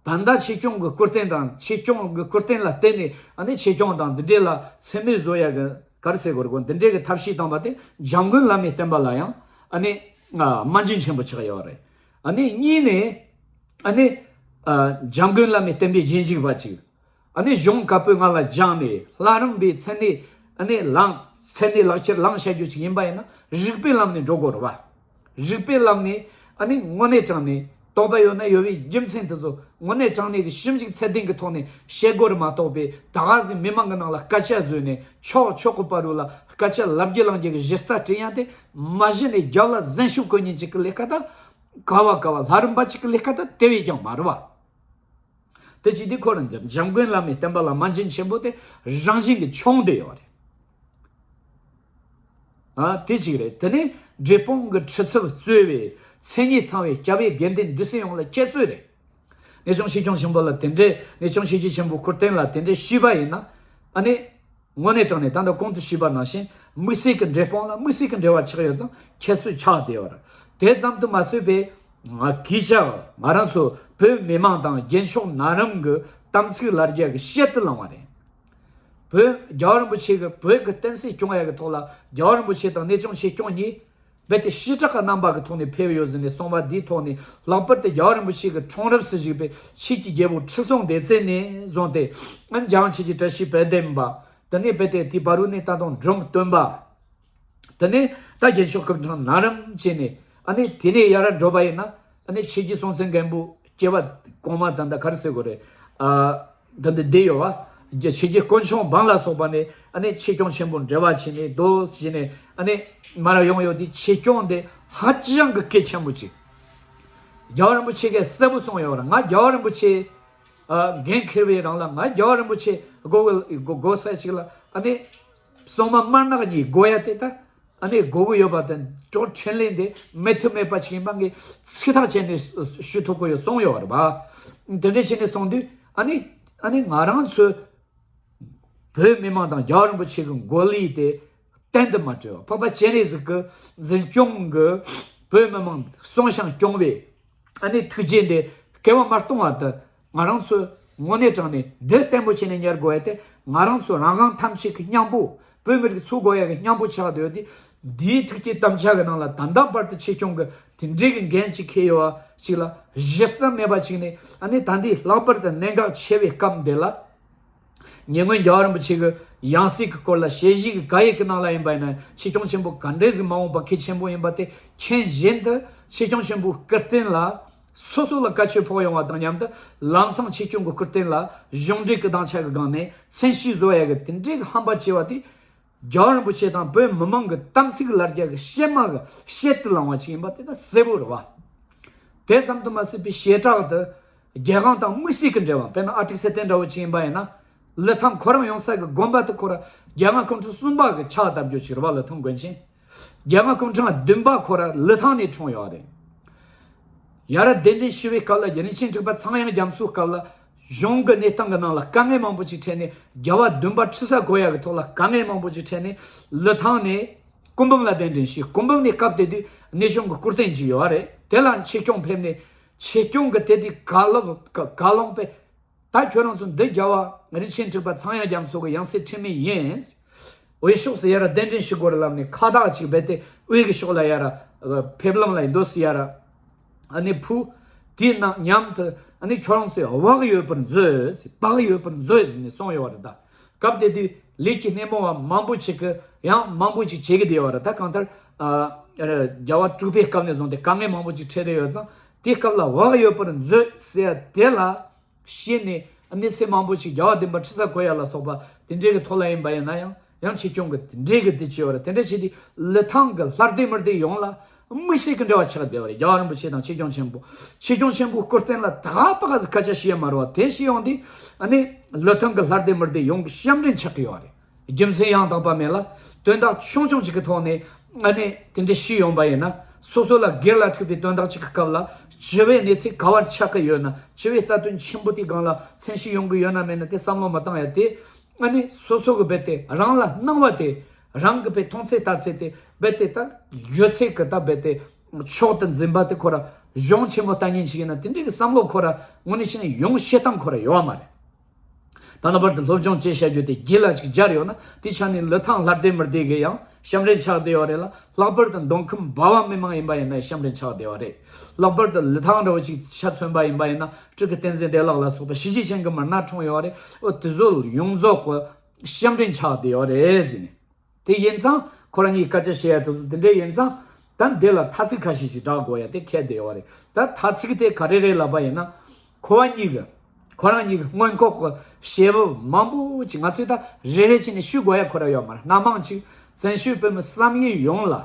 ད་ལྟ་ཆོས་སྐྱོང་གི་སྐུ་རྟེན་དང་། ཆོས་སྐྱོང་གི་སྐུ་རྟེན་ལ་བརྟེན་ནས་ཨ་ནི་ཆོས་སྐྱོང་དང་འདི་འདྲའི་ལ་མཚན་སྨད་བཟོ་ཡ་གི་ག་རེ་ཟེར་དགོས་རེད་གོ། འདི་འདྲའི་གི་ཐབས་ཤེས་བཏང་བ་དེ་འཇམ་མགོན་བླ་མའི་བསྟན་པ་ལ་ཡང་ཨ་ནི་དམའ་འབྱིན་ཆེན་པོ་ཆགས་ཡོད་རེད། ཨ་ནི་གཉིས་ནས་ཨ་ནི་འཇམ་མགོན་བླ་མའི་བསྟན་པའི་རྗེས་འཇུག་པ་ཅིག། ཨ་ནི་གཞུང་བཀའ་པོད་ལྔ་ལ་སྦྱངས་ནས་ལྷ་རམས་པའི་མཚན་གནས་ཨ་ནི་བླངས། མཚན་གནས་ལག་ཁྱེར་བླངས་བྱ་རྒྱུ་ཞིག་ཡིན་པ་ཡིན་ན། རིགས་པའི་ལམ་ནས་འགྲོ་དགོས་རེད་བ། རིགས་པའི་ལམ་ནས་ཨ་ནི་དངོས་གནས་དྲང་གནས་རྟོགས་པ་ཡོད་ན་ཡོད་པའི་རྒྱུ་མཚན་དེ་ཚོ་དངོས་གནས་དྲང་གནས་ཀྱི་ཞིབ་འཇུག་ཚད་ལྡན་གྱི་ཐོག་ནས་བཤད་དགོས་རེད་མ་གཏོགས་པའི། ད་ག་ཟིག་མི་མང་གི་ནང་ལ་སྐད་ཆ་བཟོས་ནས་ཆོག་ཆོག་གི་བར་དུ་ལ་སྐད་ཆ་ལབ་རྒྱུ་ལངས་རྒྱུ་གི་གཞི་རྩ་བསྐྲུན་ཡ་དེ། མ་གཞི་ནས་རྒྱབ་ལ་གཟན་ཤོག་གོན་མཁན་ཅིག་གི་ལས་ཀ་ད་ག་བ་ག་བ་ལྷ་རམས་པ་ཅིག་གི་ལས་ཀ་ད་དེ་བས་ཀྱང་མ་རེད་བ། དེ་བྱས་དུས་ཁོ་རང་འཇམ་མགོན་བླ་མའི་བསྟན་པ་ལ་དམའ་འབྱིན་ཆེན་པོ་དེ་རང་བཞིན་གྱིས་བྱུང་བསྡད་ཡོད་རེད། ཨ། དེ་གཅིག་རེད། དེ་ནས་འབྲས་སྤུངས་ཀྱི་ཁྲི་ཚབ་གཙོས་པའི་མཚན་ཉིད་ཚང་བའི་སྐྱབས་ཡུལ་དགེ་འདུན་འདུས་སྲས་ཡོངས་ལ་ཁྱད་གསོད་རེད། གནས་ཆུང་ཆོས་སྐྱོང་ཆེན་པོ་ལ་དེ་འདྲའི། གནས་ཆུང་ཆོས་རྗེ་ཆེན་པོའི་སྐུ་རྟེན་ལ་དེ་འདྲའི་ཞུས་པ་ཡིན་ན། ཨ་ནི་དངོས་གནས་དྲང་གནས་ད་ལྟ་གོང་དུ་ཞུས་པ་ནང་བཞིན་དམིགས་བསལ་གྱི་འབྲས་སྤུངས་ལ་དམིགས་བསལ་གྱི་འབྲེལ་བ་ཆགས་ཡོད་ཙང་ཁྱད་གསོད་ཆགས་བསྡད་ཡོད་རེད། དེ་ཙམ་དུ་མ་ཟད་པའི་གུས་ཕྱག་ང་རང་ཚོ་བོད་མི་མང་དང་རྒྱལ་མཆོག་ན་རིམ་གྱི་དམ་ཚིག་ལ་རྒྱ་གི་བཤད་དུ་བླང་བ་རེད། བོད་རྒྱལ་བ་རིན་པོ་ཆེ་གི་བོད་ཀྱི་བསྟན་སྲིད་སྐྱོང་ཡ་གི་ཐོག་ལ་རྒྱལ་བ་རིན་པོ་ཆེ་དང་གནས་ཆུང་ཆོས་སྐྱོང་གཉིས་རྦད་དེ་ཞེ་དྲག་གི་རྣམ་པ་གི་ཐོག་ནས་ཕེབས་ཡོད་ཟེར་ནས་གསུངས་པ་འདིའི་ཐོག་ནས། ལྷག་པར་དུ་རྒྱལ་བ་རིན་པོ་ཆེ་གི་འཁྲུངས་རབས་སུ་བཞུགས་པའི་ཆོས་ཀྱི་རྒྱལ་པོ་ཁྲི་སྲོང་ལྡེ་བཙན་ནས་བཟུང་སྟེ། ཨ་འཇམ་དབྱངས་ཆོས་ཀྱི་བཀྲ་ཤིས་དཔལ་ལྡན་པ། དེ་ནས་རྦད་དེ་དེའི་བར་དུ་ནས་ད་དུང་འབྲོམ་སྟོན་པ། དེ་ནས་ད་རྒྱལ་མཆོག་སྐུ་ཕྲེང་ན་རིམ་བྱས་ནས། ཨ་ནི་དེ་ནས་ཡར་འགྲོ་བ་ཡིན་ན། ཨ་ནི་ཆོས་རྒྱལ་སྲོང་བཙན་སྒམ་པོ་སྐྱེ་བ་གོང་མ་ད་ལྟ་ག་རེ་ཟེར་དགོས་རེད། ཨ། ད་ལྟ་བསྡད་ཡོད་བ། རྒྱ་ཆོས་རྒྱལ་དཀོན་མཆོག་འབངས་ལ་སོགས་པ་ནས། ཨ་ནི་ཆོས་སྐྱོང་ཆེན་པོ་འབྲེལ་བ་བྱས་ནས་རྡོ་བྱས་ནས། ཨ་ནི་མར་ཡོང་ཡོད་དེ། ཆོས་སྐྱོང་དེ་ཧ་ཅང་གི་གལ་ཆེན་པོ་ཅིག་རྒྱལ་བ་རིན་པོ་ཆེ་གིས་གསལ་པོ་གསུངས་ཡོད་རེད། ང་རྒྱལ་བ་རིན་པོ་ཆེ། ཨ། འགན་འཁྱེར་བའི་རིང་ལ་ང་རྒྱལ་བ་རིན་པོ་ཆེ་དགོས་གི་དགོས་དགོས་ས་ཅིག་ལ། ཨ་ནི་སྲུང་མ་དམར་ནག་གཉིས་དགོས་ཡ་དེ་ད། ཨ་ནི་དགོས་གི་ཡོད་པ་དེ། ཅོག་འཕྲིན་ལས་འདི་མེད་ཐབས་མེད་པ་ཞིག་ཡིན་པ་ངས་ཚིག་ཐག་བཅད་ནས་ཞུ་ཐུབ་ཀྱི་ཡོད་གསུངས་ཡོད་རེད་པ། དེ་འདྲ་བྱས་ནས་སོང་དུས། ཨ་ནི་ཨ་ནི་ང་རང་ཚོའི་བོད་མི་མང་དང་རྒྱལ་བ་རིན་པོ་ཆེ་གི་མགོ་ལུས་དེ་གཏན་དུ་མ་བྲལ་བ། འཕགས་པ་སྤྱན་རས་གཟིགས་ཀྱི་འཛིན་སྐྱོང་གི་བོད་མི་མང་སྲུང་ཞིང་སྐྱོང་བའི། ཨ་ནི་ཐུགས་རྗེ་འདི་སྐྱེ་བ་མ་སྟོང་བར་དུ་ང་རང་ཚོས་དངོས་གནས་དྲང་ནས་འདི་བརྟན་པོ་བྱས་ནས་གཉེར་དགོས་ཡ་དེ། ང་རང་ཚོ་རང་དབང་ཐམས་ཅད་ཀྱི་སྙིང་པོ། བོད་མི་རིགས་འཚོ་དགོས་ཡ་གི་སྙིང་པོ་ཆགས་བསྡད་ཡོད་དེ། འདིའི་ཐུགས་ཀྱི་དམ་བཅའ་གི་ནང་ལ་ད་ལྟ་བར་དུ་ཆོས་སྐྱོང་གི་དེ་འདྲའི་གི་འགན་ཅིག་འཁྱེར་ཡོད་པ་ཞིག་ལ་གཞི་རྩ་མེད་པ་ཅིག་ནས། ཨ་ནི་ད་འདི་ལྷག་པར་དུ་གནད་འགག་ཆེ་བའི་སྐབས་འདི་ལ། ཉེ་སྔོན་རྒྱལ་བ་རིན་པོ་ཆེ་གི་ཡང་སྲིད་ཀྱི་སྐོར་ལ་ཞལ་བཞེས་ཀྱི་བཀའ་ཡིག་གི་ནང་ལ་ཡིན་པ་ཡིན་ན། ཆོས་སྐྱོང་ཆེན་པོ་ག་འདྲས་ཟིག་མ་འོངས་པ་གལ་ཆེན་པོ་ཡིན་པ་དེ་མཁྱེན་བཞིན་དུ། ཆོས་སྐྱོང་ཆེན་པོའི་སྐུ་རྟེན་ལ་སོ་སོ་ལ་བཀའ་ཆོས་ཕོག་ཡོང་བ་དང་མཉམ་དུ། ལམ་སང་ཆོས་སྐྱོང་གི་སྐུ་རྟེན་ལ་གཞུང་འབྲེལ་གྱི་སྡིངས་ཆ་གི་སྒང་ནས་མཚན་ཞུས་བཟོ་ཡ་གི་དེ་འདྲའི་གི་ཧམ་པ་བྱས་པ་དེ། རྒྱལ་བ་རིན་པོ་ཆེ་དང་བོད་མི་མང་གི་དམ་ཚིག་ལ་རྒྱ་གི་གཤེད་མ་གི་གཤེད་དུ་ལངས་པ་ཞིག་ཡིན་པ་དེ་ད་གསལ་པོ་རེད་བ། དེ་ཙམ་དུ་མ་ཟད་པའི་བྱེ་བྲག་ཏུ་རྒྱལ་ཁང་དང་དམིགས་བསལ་གྱི་འབྲེལ་བ། དཔེར་ན་ཨ་ཀྲིག་གསེར་ལྡན་འདྲ་བོ་ཅིག་ཡིན་པ་ཡིན་ན། ལི་ཐང་ཁོ་རང་ཡོང་ས་གི་དགོན་པ་དེ་ཁོ་ར་རྒྱལ་དབང་སྐུ་ཕྲེང་གསུམ་པ་གི་ཕྱག་བཏབ་རྒྱུ་ཅིག་རེད་བ། ལི་ཐང་དགོན་ཆེན། རྒྱལ་དབང་སྐུ་ཕྲེང་བདུན་པ་ཁོ་ར་ལི་ཐང་ནས་འཁྲུངས་ཡོད་རེད། ཡར་གདན་འདྲེན་ཞུ་བའི་སྐབས་ལ། རྒྱལ་བའི་ཆེན་དྲུག་པ་ཚངས་དབྱངས་རྒྱ་མཚོའི་སྐབས་ལ། གཞུང་གི་གནས་སྟངས་ཀྱི་ནང་ལ་དཀའ་ངལ་མང་པོ་ཅིག་འཕྲད་ནས། རྒྱལ་བ་བདུན་པ་ཁྲི་སར་འགོད་ཡག་གི་ཐོག་ལ་དཀའ་ངལ་མང་པོ་ཅིག་འཕྲད་ནས། ལི་ཐང་ནས་སྐུ་འབུམ་ལ་གདན་འདྲེན་ཞུས། སྐུ་འབུམ་ནས་སྐབས་དེ་དུས་གནས་གཞུང་གི་སྐུ་རྟེན་ཅིག་ཡོད་རེད། དེ་ལ་ཆོས་སྐྱོང་ཕེབས་ནས། ཆོས་སྐྱོང་གི་དེ་དུས་བཀའ་སློབ་བཀའ་ལུང་པས། ད་ཁྱོད་རང་ཚོ་འདི་རྒྱལ་བ་རིན་ཆེན་དྲུག་པ་ཚངས་དབྱངས་རྒྱ་མཚོ་གི་ཡང་སྲིད་འཁྲུལ་མེད་ཡིན། འོས་ཤོག་སུ་ཡར་གདན་འདྲེན་ཞུ་དགོས་རེད་ལབ་ནས་ཁ་བཏགས་ཅིག་རྦད་དེ་དབུས་ཀྱི་ཕྱོགས་ལ་ཡར་ཕེབས་ལམ་ལ་འདུག་སེ་ཡར་ཨ་ནི་ཕུལ། དེའི་ནང་མཉམ་དུ། ཨ་ནི་ཁྱོད་རང་ཚོས་བག་ཡོད་པར་མཛོད། བག་ཡོད་པར་མཛོད་ཟེར་ནས་གསུངས་ཡོད་པ་རེད། ད་སྐབས་དེ་དུས་ལས་ཀྱི་སྣེ་མོ་བ་མང་པོ་ཅིག་གིས་ཡང་མང་པོ་ཅིག་བྱེད་ཀྱི་བསྡད་ཡོད་རེད། ད་གང་ལྟར། ཨ། རྒྱལ་བ་དྲུག་པའི་སྐབས་ནས་བཟུང་སྟེ་དཀའ་ངལ་མང་པོ་ཅིག་འཕྲད་བསྡད་ཡོད་ཙང་། དེའི་སྐབས་ལ་བག་ཡོད་པར་མཛོད་ཟེར་ཡ་དེ་ལ་བཤད་ནས། གནས་ཚུལ་མང་པོ་ཞིག་རྒྱལ་བ་བདུན་པ་ཁྲི་སར་འགོད་ཡ་ལ་སོགས་པ་དེ་འདྲའི་གི་ཐོག་ལ་ཡིན་པ་ཡིན་ན་ཡང་། ཡང་ཆོས་སྐྱོང་གི་དེ་འདྲའི་གི་དེ་བྱས་ཡོད་རེད། དེ་འདྲ་བྱས་དུས་ལི་ཐང་གི་ལྷ་སྡེ་མི་སྡེ་ཡོངས་ལ་དམིགས་བསལ་གྱི་འབྲེལ་བ་ཆགས་བསྡད་པ་རེད། རྒྱལ་བ་རིན་པོ་ཆེ་དང་ཆོས་སྐྱོང་ཆེན་པོ། ཆོས་སྐྱོང་ཆེན་པོའི་སྐུ་རྟེན་ལ་ད་ག་པ་ག་ཟིག་སྐད་ཆ་བཤད་ཡ་མ་རེད་བ། དེ་བཤད་ཡོང་དུས་ཨ་ནི་ལི་ཐང་གི་ལྷ་སྡེ་མི་སྡེ་ཡོངས་ཀྱི་ཞབས་འདྲེན་ཆགས་ཀྱི་ཡོད་རེད། རྒྱུ་མཚན་ཡང་དག་པ་མེད་ལ། དོན་དག་ཆུང་ཆུང་ཅིག་གི་ཐོག་ནས་ཨ་ནི་དེ་འདྲ་ཞུས་ཡོང་པ་ཡིན་ན། སོ་སོ་ལ་སྒེར་ལ་ཐུག་པའི་དོན་དག་ཅིག་གི་སྐབས་ལ་སྤྱི་བའི་གནས་ཚུལ་ག་པར་ཆགས་ཀྱི་ཡོད་ན། སྤྱི་བའི་རྩ་དོན་ཆེན་པོ་དེའི་སྒང་ལ་མཚན་ཞུ་ཡོང་གི་ཡོད་ན་མེད་ན་དེ་བསམ་བློ་མ་བཏང་ཡ་དེ། ཨ་ནི་སོ་སོ་གི་རྦད་དེ་རང་ལ་སྣང་བ་དེ། རང་གི་རྦད་མཐོང་ཚད་ལྟ་ཚད་དེ་རྦད་དེ་ད་ཡོད་ཚད་ཀྱི་ད་རྦད་དེ་མཆོག་ཏུ་འཛིན་པ་དེ་ཁོ་ར་གཞུང་ཆེན་མོ་ལྟ་ཉན་ཞིག་ཡིན་ན། དེ་འདྲའི་གི་བསམ་བློ་ཁོ་ར་དངོས་གནས་བྱས་ན་ཡོང་བྱེད་སྟངས་ཁོ་ར་ཡོད་མ་རེད། ད་ལྟ་བར་དུ་སློབ་སྦྱོང་བྱས་བྱ་རྒྱུ་དེ་རྒྱུད་ལ་ཅིག་སྦྱར་ཡོད་ན། དེ་ཆ་ནས་ལི་ཐང་ལྷ་སྡེ་མི་སྡེ་གི་ཡང་ཞབས་འདྲེན་ཆགས་བསྡད་ཡོད་རེད་ལ། ལྷག་པར་དུ་མདོ་ཁམས་འབའ་བ་མི་མང་ཡིན་པ་ཡིན་ན་ཞབས་འདྲེན་ཆགས་བསྡད་ཡོད་རེད། ལྷག་པར་དུ་ལི་ཐང་འདྲ་བོ་ཅིག་ཆ་མཚོན་པ་ཡིན་པ་ཡིན་ན། སྤྲུལ་སྐུ་བསྟན་འཛིན་བདེ་ལེགས་ལ་སོགས་པ་གཞིས་བྱེས་ཅན་གྱི་མི་སྣ་འཁྲུངས་ཡོད་རེད། འོ་དེ་ཚོ་ཡོངས་རྫོགས་ཀྱི་ཞབས་འདྲེན་ཆགས་བསྡད་ཡོད་རེད་ཟེར་ནས། དེ་ཡིན་ཙང་ཁོ་རང་གཉིས་སྐད་ཆ་བཤད་ཡ་དེ་ཚོ་དེ་འདྲ་ཡིན་ཙང་། ད་འདི་ལ་ཐ་ཚིག་ཁ་ཤས་ཤིག་བསྒྲགས་དགོས་ཡ་དེ་ཁེལ་བསྡད་ཡོད་རེད། ད་ཐ་ཚིག་དེ་ག་རེ་རེད་ལབ་པ་ཡིན་ན། ཁོ་བ་གཉིས་ཀྱི་ཁོ་རང་གཉིས་ཀྱི་སྔོན་འགོག་གི་བྱེད་བབ་མང་པོ་ཅིག་ང་ཚོས་ད་རེ་རེ་བྱས་ནས་ཞུ་དགོས་ཡ་ཁོ་ར་ཡོད་མ་རེད། སྣ་མང་ཅིག་བཙན་བྱོལ་བོད་མི་བསམ་ཡས་ཡོངས་ལ་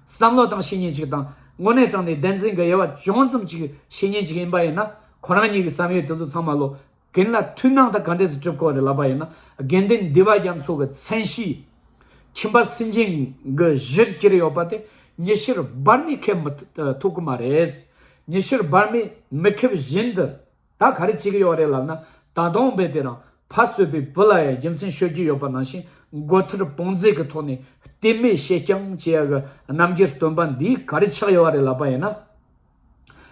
བསམ་བློ་བཏང་ཤེས་མཁན་ཅིག་དང་། དངོས་གནས་དྲང་ནས་བདེན་འཛིན་གྱི་དབྱེ་བ་ཅུང་ཙམ་ཅིག་ཤེས་མཁན་ཅིག་ཡིན་པ་ཡིན་ན། ཁོ་རང་གཉིས་ཀྱི་བསམ་ཡས་དེ་ཚོ་ཚང་མ་ལོ། རྒན་ལགས་ཐུགས་སྣང་དང་ག་འདྲས་སེ་གྲུབ་ཀྱི་ཡོད་རེད་ལབ་པ་ཡིན་ན། དགེ་འདུན་འདུས་པ་རྒྱ་མཚོ་གི་མཚན་གཞིས་ཁྱིམ་པ་སུན་འབྱིན་གྱི་གཞིར་གྱུར་ཡོད་པ་དེ་ཉི་ཤར་བར་མས་ཁེབས་མི་ཐུབ་ཀྱི་མ་རེད། ཉི་ཤར་བར་མས་མི་ཁེབས་བཞིན་དུ། ད་ག་རེ་བྱེད་ཀྱི་ཡོད་རེད་ལབ་ན། ད་དུང་རྦད་དེ་རང་ཕ་གསོད་པའི་བུ་ལ་ཡང་རྒྱུ་མཚན་ཤོད་ཀྱི་ཡོད་པ་ནང་བཞིན། མགོ་ཐུར་དཔུང་འཛེག་གི་ཐོག་ནས་གཏི་མེད་བཤད་རྐྱང་བྱེད་ཡ་གི་རྣམ་འགྱུར་སྟོན་པ་འདིས་ག་རེ་ཆགས་ཡོད་རེད་ལབ་པ་ཡིན་ན།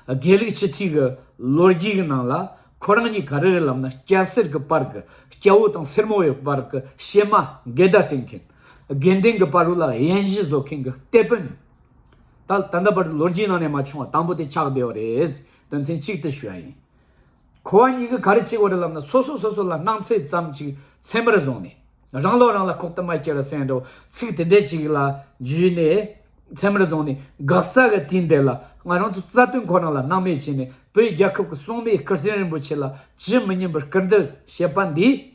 དགེ་ལུགས་སྤྱི་འཐུས་ཀྱི་ལོ་རྒྱུས་ཀྱི་ནང་ལ། ཁོ་རང་གཉིས་ག་རེ་རེད་ལབ་ན། སྐྱ་སེར་གྱི་བར་གྱི། སྐྱ་བོ་དང་སེར་མོ་ཡི་བར་གྱི་གཤེད་མ་འགལ་ཟླ་སྐྲུན་མཁན། དགེ་འདུན་གྱི་བར་ལ་དབྱེན་གཞི་བཟོ་མཁན་གྱི་གཏེ་དཔོན། ད་ད་ལྟ་བར་དུ་ལོ་རྒྱུས་ནང་ནས་མ་བྱུང་བ་དང་པོ་དེ་ཆགས་བསྡད་ཡོད་རེད། དོན་ཚན་གཅིག་དེ་ཞུ་ཡ་ཡིན། ཁོ་བ་གཉིས་ཀྱིས་ག་རེ་བྱེད་དགོས་རེད་ལབ་ན། སོ་སོ་སོ་སོ་ལ་སྣང་ཚུལ་ཙམ་ཅིག་ཚད་མར་བཟུང་ནས། རང་ལོ་རང་ལ་ཁོག་ཏུ་མ་སྐྱེ་ར་ཟེར་འགྲོ། ཚིག་དེ་འདྲ་ཅིག་ལ་འཇུས་ནས། ཚད་མར་བཟུང་ནས། འགག་རྩ་གི་དུས་འདི་ལ་ང་རང་ཚོ་རྩ་དོན་ཁོ་རང་ལ་སྣང་མེད་བྱས་ནས། བོད་རྒྱལ་ཁབ་ཀྱི་སྲུང་མའི་སྐུ་རྟེན་རིན་པོ་ཆེ་ལ་ཇི་མི་སྙམ་པར་སྐུར་འདེབས་བྱེད་པ་འདིས།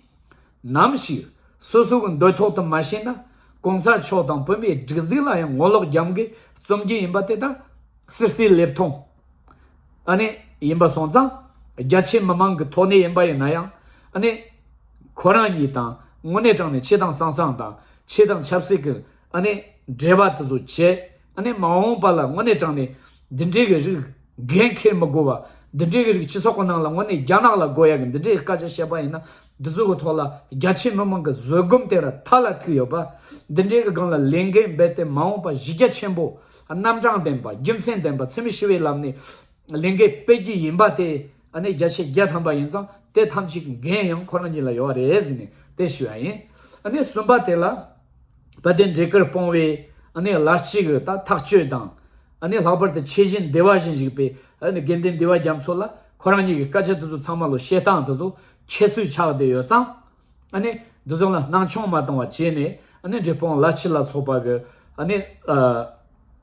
ནམ་ཞིག་སོ་སོ་གི་འདོད་ཐོག་ཏུ་མ་ཕྱིན་ན། གོང་ས་མཆོག་དང་བོད་མིའི་སྒྲིག་འཛུགས་ལ་ཡང་ངོ་ལོག་རྒྱབ་མཁན་རྩོམ་རྒྱུ་ཡིན་པ་དེ་ད་སྲིད་པའི་ལེབ་མཐོང་ཨ་ནི་ཡིན་པ་སོང་ཙང་། རྒྱ་ཆེ་མི་མང་གི་ཐོག་ནས་ཡིན་པ་ཡིན་ན་ཡང་། ཨ་ནི་ཁོ་རང་གཉིས་དང་དངོས་གནས་དྲང་གནས་ཆེ་དང་ཟང་ཟིང་དང་། ཆེ་དང་ཆབ་སྲིད་ཀྱི་ཨ་ནི་འབྲེལ་བ་དེ་ཚོ་བྱས། ཨ་ནི་མ་འོངས་པ་ལ་དངོས་གནས་དྲང་གནས་འདི་འདྲའི་གི་རིགས་འགན་འཁྱེར་མི་དགོས་པ། འདི་འདྲའི་གི་རིགས་སྤྱི་ཚོགས་ཀྱི་ནང་ལ་དངོས་གནས་རྒྱ་ནག་ལ་དགོས་ཡ་གི་འདི་འདྲའི་སྐད་ཆ་བཤད་པ་ཡིན་ན། འདི་ཚོ་གི་ཐོག་ལ་རྒྱ་ཆེ་མི་མང་གི་བཟོད་སྒོམ་དེ་ར་མཐའ་ལ་ཐུག་ཡོད་པ། འདི་འདྲའི་གི་སྒང་ལ་ལས་འགན་འབད་དེ་མ་འོངས་པ་གཞི་རྒྱ་ཆེན་པོ། རྣམ་གྲངས་ལྡན་པ། རྒྱུ་མཚན་ལྡན་པ། འཚེ་མེད་ཞི་བའི་ལམ་ནས་ལས་འགན་སྤེལ་རྒྱུ་ཡིན་པ་དེ། ཨ་ནི་བརྒྱ་ཆ་བརྒྱ་ཐམ་པ་ཡིན་ཙང་། དེ་ཐམས་ཅད་ཀྱི་འགན་ཡང་ཁོ་རང་ཉིད་ལ་ཡོད་རེད་ཟེར་ནས་དེ་ཞུ་ཡ་ཡིན། ཨ་ནི་གསུམ་པ་དེ་ལ། དཔལ་ལྡན་འབྲས་དཀར་སྤུངས་པའི་ཨ་ནི་བླ་སྤྱི་གི་ད་ཐག་གཅོད་དང་། ཨ་ནི་ལྷག་པར་དུ་ཆོས་བཞིན་བདེ་བར་བཞིན་བཞུགས་པའི་ཨ་ནི་དགེ་འདུན་འདུས་པ་རྒྱ་མཚོ་ལ། ཁོ་རང་ཉིད་ཀྱི་སྐད་ཆ་དེ་ཚོ་ཚང་མ་ལོ་བཤད་སྟངས་དེ་ཚོ་ཁྱད་གསོད་ཆགས་བསྡད་ཡོད་ཙང་། ཨ་ནི་འདི་ཚོ་ལ་སྣང་ཆུང་མ་གཏོང་བ་བྱས་ནས། ཨ་ནི་འབྲས་སྤུངས་བླ་སྤྱི་ལ་སོགས་པ་གི་ཨ་ནི་ཨ་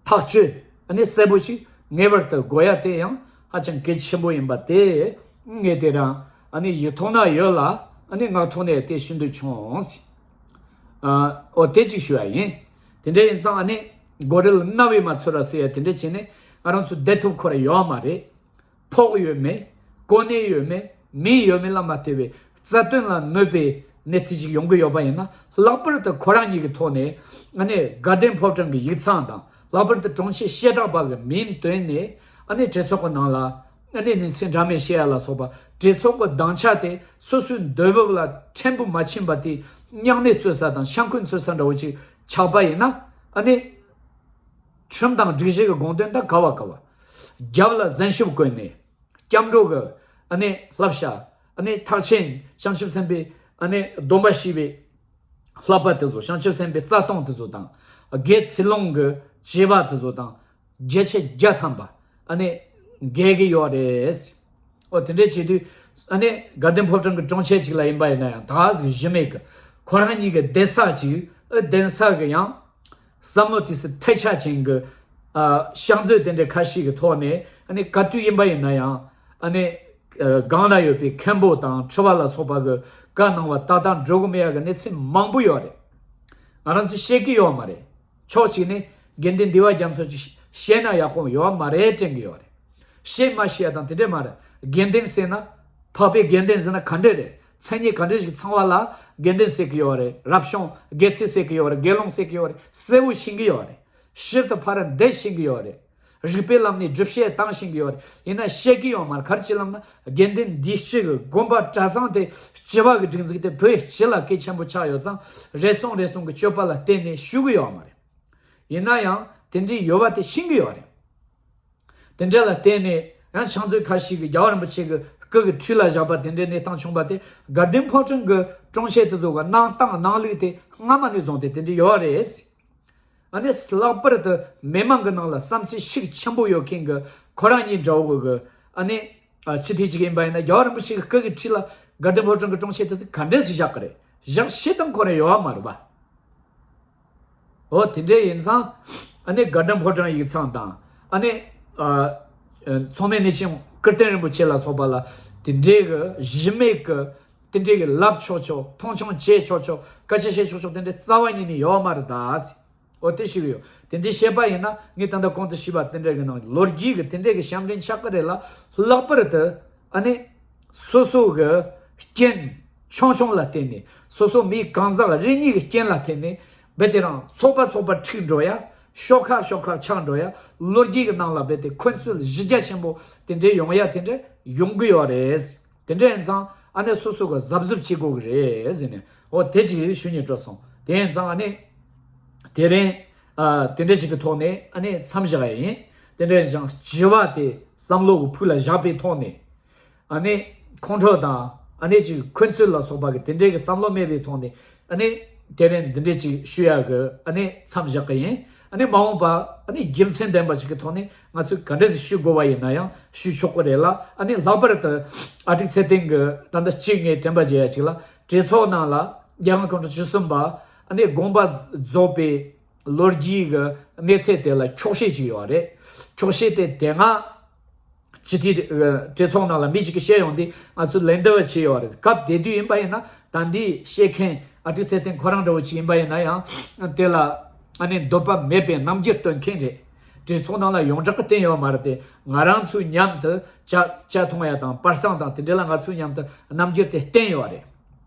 ཐག་གཅོད་ཨ་ནི་གསལ་པོ་ཞིག་ངེས་པར་དུ་དགོས་ཡ་དེ་ཡང་ཧ་ཅང་གལ་ཆེན་པོ་ཡིན་པ་དེ། ངས་དེ་རང་ཨ་ནི་ཡིག་ཐོག་ན་ཡོད་ལ། ཨ་ནི་ངག་ཐོག་ནས་དེ་ཞུ་འདོད་བྱུང་ཟིག་ཨ། འོ་དེ་གཅིག་ཞུ་ཡ་ཡིན། དེ་འདྲ་ཡིན་ཙང་ཨ་ནི་སྒོ་ར་ལ་རྣ་བས་མ་ཚོར་ར་ཟེར་ཡ་དེ་འདྲ་བྱས་ནས་ང་རང་ཚོ་བསྡད་ཐུབ་ཁོ་ར་ཡོད་མ་རེད། ཕོགས་ཡོད་མེད། གོ་གནས་ཡོད་མེད། མིང་ཡོད་མེད་ལ་མ་ལྟོས་པའི་རྩ་དོན་ལ་གནོད་པའི་གནས་ཚུལ་ཞིག་ཡོང་གི་ཡོད་པ་ཡིན་ན། ལྷག་པར་དུ་ཁོ་རང་ཉིད་ཀྱི་ཐོག་ནས་ཨ་ནི་དགའ་ལྡན་ཕོ་བྲང་གི་ཡིག་ཚང་དང་། ལྷག་པར་དུ་དྲུང་ཆེ་བཤད་གྲྭ་པ་གི་མིང་བཏོན་ནས། ཨ་ནི་གྲོས་ཚོགས་ཀྱི་ནང་ལ་ཨ་ནི་གནས་ཚུལ་འདྲ་མིན་བཤད་ཡ་ལ་སོགས་པ། གྲོས་ཚོགས་ཀྱི་སྡིངས་ཆ་དེ་སོ་སོའི་འདོད་བབ་ལ་ཕྲན་བུ་མ་ཕྱིན་པ་དེ། སྙིང་ནད་གསོ་ས་དང་ཤ་འཁོན་གསོ་ས་འདྲ་བོ་ཅིག་ཆགས་པ་ཡིན་ན། ཨ་ནི་ཁྲིམས་དང་སྒྲིག་གཞི་གི་དགོངས་དོན་ད་ག་བ་ག་བ། རྒྱབ་ལ་བཟང་ཤོས་བཀོད་ནས། སྐྱབས་འགྲོ་གི་ཨ་ནི་བསླབ་བྱ། ཨ་ནི་ཐེག་ཆེན་བྱང་ཆུབ་སེམས་དཔའི་ཨ་ནི་སྡོམ་པ་བཞེས་པའི་བསླབ་པ་དེ་ཚོ། བྱང་ཆུབ་སེམས་དཔའི་རྩ་ལྟུང་དེ་ཚོ་དང་། དགེ་ཚུལ་སློང་གི་བྱེད་པ་དེ་ཚོ་དང་བརྒྱ་ཆ་བརྒྱ་ཐམ་པ་ཨ་ནི་འགལ་གྱི་ཡོད་རེད། ཨོ་དེ་འདྲའི་བྱེད་དུས། ཨ་ནི་དགའ་ལྡན་ཕོ་བྲང་གི་དྲུང་ཆེ་གཅིག་ལ་ཡིན་པ་ཡིན་ན་ཡང་། ད་གཟོད་གཞི་མེད་ཀྱི་ཁོ་རང་ཉིད་ཀྱི་གདན་ས་གཅིག་ཨ་གདན་ས་གི་ཡང་བསམ་བློ་དེ་སྲིད་ཐལ་ཆ་ཅན་གྱི་ཨ་ཕྱག་མཛོད་དེ་འདྲའི་ཁ་ཤས་ཀྱི་ཐོག་ནས། ཨ་ནི་ག་དུས་ཡིན་པ་ཡིན་ན་ཡང་། ཨ་ནི་ཨ་སྒང་ལ་ཡོད་པའི་མཁན་པོ་དང་ཁྲི་པ་ལ་སོགས་པ་གི་བཀའ་གནང་བ་ཏག་ཏག་འགྲོ་གི་མེད་ཡ་གི་གནས་ཚུལ་མང་པོ་ཡོད་རེད། ང་རང་ཚོས་ཤེས་ཀྱི་ཡོད་མ་རེད། ཕྱོགས་གཅིག་ནས་དགེ་འདུན་འདུས་པ་རྒྱ་མཚོ་ཅིག་བཤད་ན་ཡག་པོ་ཡོད་མ་རེད་དྲན་གྱི་ཡོད་རེད། བཤད་མ་ཤེས་ཡ་དང་དེ་འདྲས་མ་རེད། དགེ་འདུན་ཟེར་ན། འཕགས་པའི་དགེ་འདུན་ཟེར་ན་ག་འདྲས་རེད། མཚན་ཉིད་ག་འདྲས་ཤིག་ཚང་བ་ལ་དགེ་འདུན་ཟེར་གྱི་ཡོད་རེད། རབ་བྱུང་དགེ་ཚུལ་ཟེར་གྱི་ཡོད་རེད། དགེ་སློང་ཟེར་གྱི་ཡོད་རེད། གསལ་བོ་ཤེས་ཀྱི་ཡོད་རེད། ཞིབ་ཏུ་ཕར་འདེད་ཤེས་ཀྱི་ཡོད་རེད། རིགས་པའི་ལམ་ནས་སྒྲུབ་བྱེད་བཏང་ཤེས་ཀྱི་ཡོད་རེད། ཡིན་ན་བཤད་ཀྱི་ཡོད་མ་རེད། ག་རེ་བྱས་ལབ་ན། དགེ་འདུན་འདུས་སྤྱི་གི་དགོན་པ་གྲྭ་ཚང་དེ། སྤྱི་པ་གི་སྒྲིག་འཛུགས་དེ་བོད་སྤྱི་ལ་གལ་ཆེན་པོ་ཆགས་ཡོད་ཙང་། རེ་ཟུང་རེ་ཟུང་གི་སྤྱོད་པ་ལ་བརྟེན་ནས་ཞུ་གི་ཡོད་མ་རེད། ཡིན་ན་ཡང་དེ་འདྲའི་ཡོད་པ་དེ་ཤེས་ཀྱི་ཡོད་རེད། དེ་འདྲ་ལ་བརྟེན་ནས་ཡང་ཕྱག་མཛོད་ཁ་ཤས་ཀྱིས་རྒྱལ་བ་རིན་པོ་ཆེ་གི་སྐུ་གི་འཁྲུས་ལ་བཞག་པ་དེ་འདྲའི་གནས་སྟངས་བྱུང་བ་དེ། དགའ་ལྡན་ཕོ་བྲང་གི་དྲུང་ཆེ་དེ་ཚོ་གི་གནང་སྟངས་གནང་ལུགས་དེ་སྔ་མ་ནས་བཟུང་སྟེ་དེ་འདྲ་ཡོད་རེད། ཨ་ནི་ལྷག་པར་དུ་མི་མང་གི་ནང་ལ་བསམ་ཚུལ་ཤུགས་ཆེན་པོ་ཡོད་མཁན་གྱི་ཁོ་རང་གཉིས་འདྲ་བོ་གི། ཨ་ནི་ཨ་སྤྱི་འཐུས་ཅིག་ཡིན་པ་ཡིན་ན། རྒྱལ་བ་རིན་པོ་ཆེ་གི་སྐུ་གི་འཁྲུས་ལ་དགའ་ལྡན་ཕོ་བྲང་གི་དྲུང་ཆེ་དེ་ཚོ་ག་འདྲས་སེ་བཞག་གི་རེད། བཞག་ཤེས་སྟངས་ཁོ་རང་ཡོད་པ་མ་རེད་པ། འོ་དེ་འདྲས་ཡིན་ཙང་། ཨ་ནི་དགའ་ལྡན་ཕོ་བྲང་ཡིག་ཚང་དང་། ཨ་ནི་ཨ་མཚུངས་མེད་གནས་ཆེན་སྐུ་རྟེན་རིན་པོ་ཆེ་ལ་སོགས་པ་ལ་དེ་འདྲས་གི་གཞི་མེད་གི། དེ་འདྲས་གི་ལབ་ཆོག་ཆོག། མཐོང་ཆུང་བྱེད་ཆོག་ཆོག། སྐད་ཆ་བཤད་ཆོག་ཆོག་དེ་འདྲས་རྩ་བ་ཉིད་ནས་ཡོད་མ་རེད་ད། འོ་དེ་ཞུ་གི་ཡོད། དེ་འདྲས་བཤད་པ་ཡིན་ན། ངས་ད་ལྟ་གོང་དུ་ཞུས་པ་དེ་འདྲས་གི་ནང་ལོ་རྒྱུས་གི་དེ་འདྲས་གི་ཞབས་འདྲེན་ཆགས་གི་རེད་ལ། ལྷག་པར་དུ་ཨ་ནི་སོ་སོ་གི་རྐྱེན་ཆུང་ཆུང་ལ་བརྟེན་ནས། སོ་སོ་མི་གང་ཟག་རེ་གཉིས་ཀྱི་རྐྱེན་ལ་བརྟེན་ནས། རྦད་དེ་རང་ཚོགས་པ་ཚོགས་པ་འཁྲུག་འགྲོ་ཡ། ཤོག་ཁག་ཤོག་ཁག་ཆགས་འགྲོ་ཡ། ལོ་རྒྱུས་ཀྱི་ནང་ལ་རྦད་དེ་འཁོན་རྩོད་གཞི་རྒྱ་ཆེན་པོ་དེ་འདྲའི་ཡོང་ཡ་དེ་འདྲ་ཡོང་གི་ཡོད་རེད། དེ་འདྲ་ཡིན་ཙང་ཨ་ནི་སོ་སོ་གི་གཟབ་གཟབ་བྱེད་དགོས་ཀྱི་རེད་ཟེར་ནས། འོ་དེ་ཅིག་ཞུ་སྙིང་བྲོ་སོང་། དེ་ཡིན་ཙང་ཨ་ནི་དེ་རིང་ཨ་དེ་འདྲ་ཅིག་གི་ཐོག་ནས་ཨ་ནི་མཚམས་བཞག་ཡ་ཡིན། དེ་འདྲ་ཡིན་ཙང་སྤྱི་བ་དེ་བསམ་བློ་གི་ཕུགས་ལ་བཞག་པའི་ཐོག་ནས། ཨ་ནི་ ཁོང་ཁྲོ་དང་ཨ་ནི་ཅིག་འཁོན་རྩོད་ལ་སོགས་པ་གི་དེ་འདྲའི་གི་བསམ་བློ་མེད་པའི་ཐོག་ནས་ཨ་ནི་དེ་རིང་འདི་འདྲའི་ཅིག་ཞུ་ཡག་གི་ཨ་ནི་མཚམས་བཞག་གི་ཡིན། ཨ་ནི་མ་འོངས་པ་ཨ་ནི་རྒྱུ་མཚན་ལྡན་པ་ཅིག་གི་ཐོག་ནས་ང་ཚོས་ག་འདྲ་ཞིག་ཞུ་དགོས་པ་ཡིན་ན་ཡང་ཞུ་ཆོག་གི་རེད་ལ། ཨ་ནི་ལྷག་པར་དུ་ཨ་ཀྲིག་ཚེ་བརྟན་གི་ད་ལྟ་གཅིག་ངས་དྲན་པ་བརྗེད་ཡ་ཅིག་ལ། གྲོས་ཚོགས་ནང་ལ་རྒྱལ་དབང་སྐུ་ཕྲེང་བཅུ་གསུམ་པ་ཨ་ནི་དགོངས་པ་རྫོགས་པའི་ལོ་རྒྱུས་ཀྱི་གནས་ཚད་དེ་ལ་འཁྱོག་བཤད་ཅིག་ཡོད་རེད། འཁྱོག་བཤད་དེ་དེ་སྔ་སྤྱི་འཐུས་གྲོས་ཚོགས་ནང་ལ་མི་གཅིག་གིས་བཤད་ཡོང་དུས་ང་ཚོས་ལན་འདེབས་བྱས་ཡོད་རེད། སྐབས་དེ་དུས་ཡིན་པ་ཡིན་ན་ད་འདི་བཤད་མཁན་ཨ་ཀྲིག་ཚེ་བརྟན་ཁོ་རང་འདྲ་བོ་ཅིག་ཡིན་པ་ཡིན་ན་ཡང་དེ་ལ་ཨ་ནི་འདོད་པ་མེད་པའི་རྣམ་འགྱུར་སྟོན་མཁན་རེད། གྲོས་ཚོགས་ནང་ལ་ཡོངས་གྲགས་ཀྱི་བསྟན་ཡོད་མ་རེད་དེ། ང་རང་ཚོའི་མཉམ་དུ་ཇ་ཇ་འཐུང་ཡ་དང་པར་སང་དང་དེ་འདྲ་ལ་ང་ཚོའི་མཉམ་དུ་རྣམ་འགྱུར་དེ་བསྟན་ཡོད་རེད།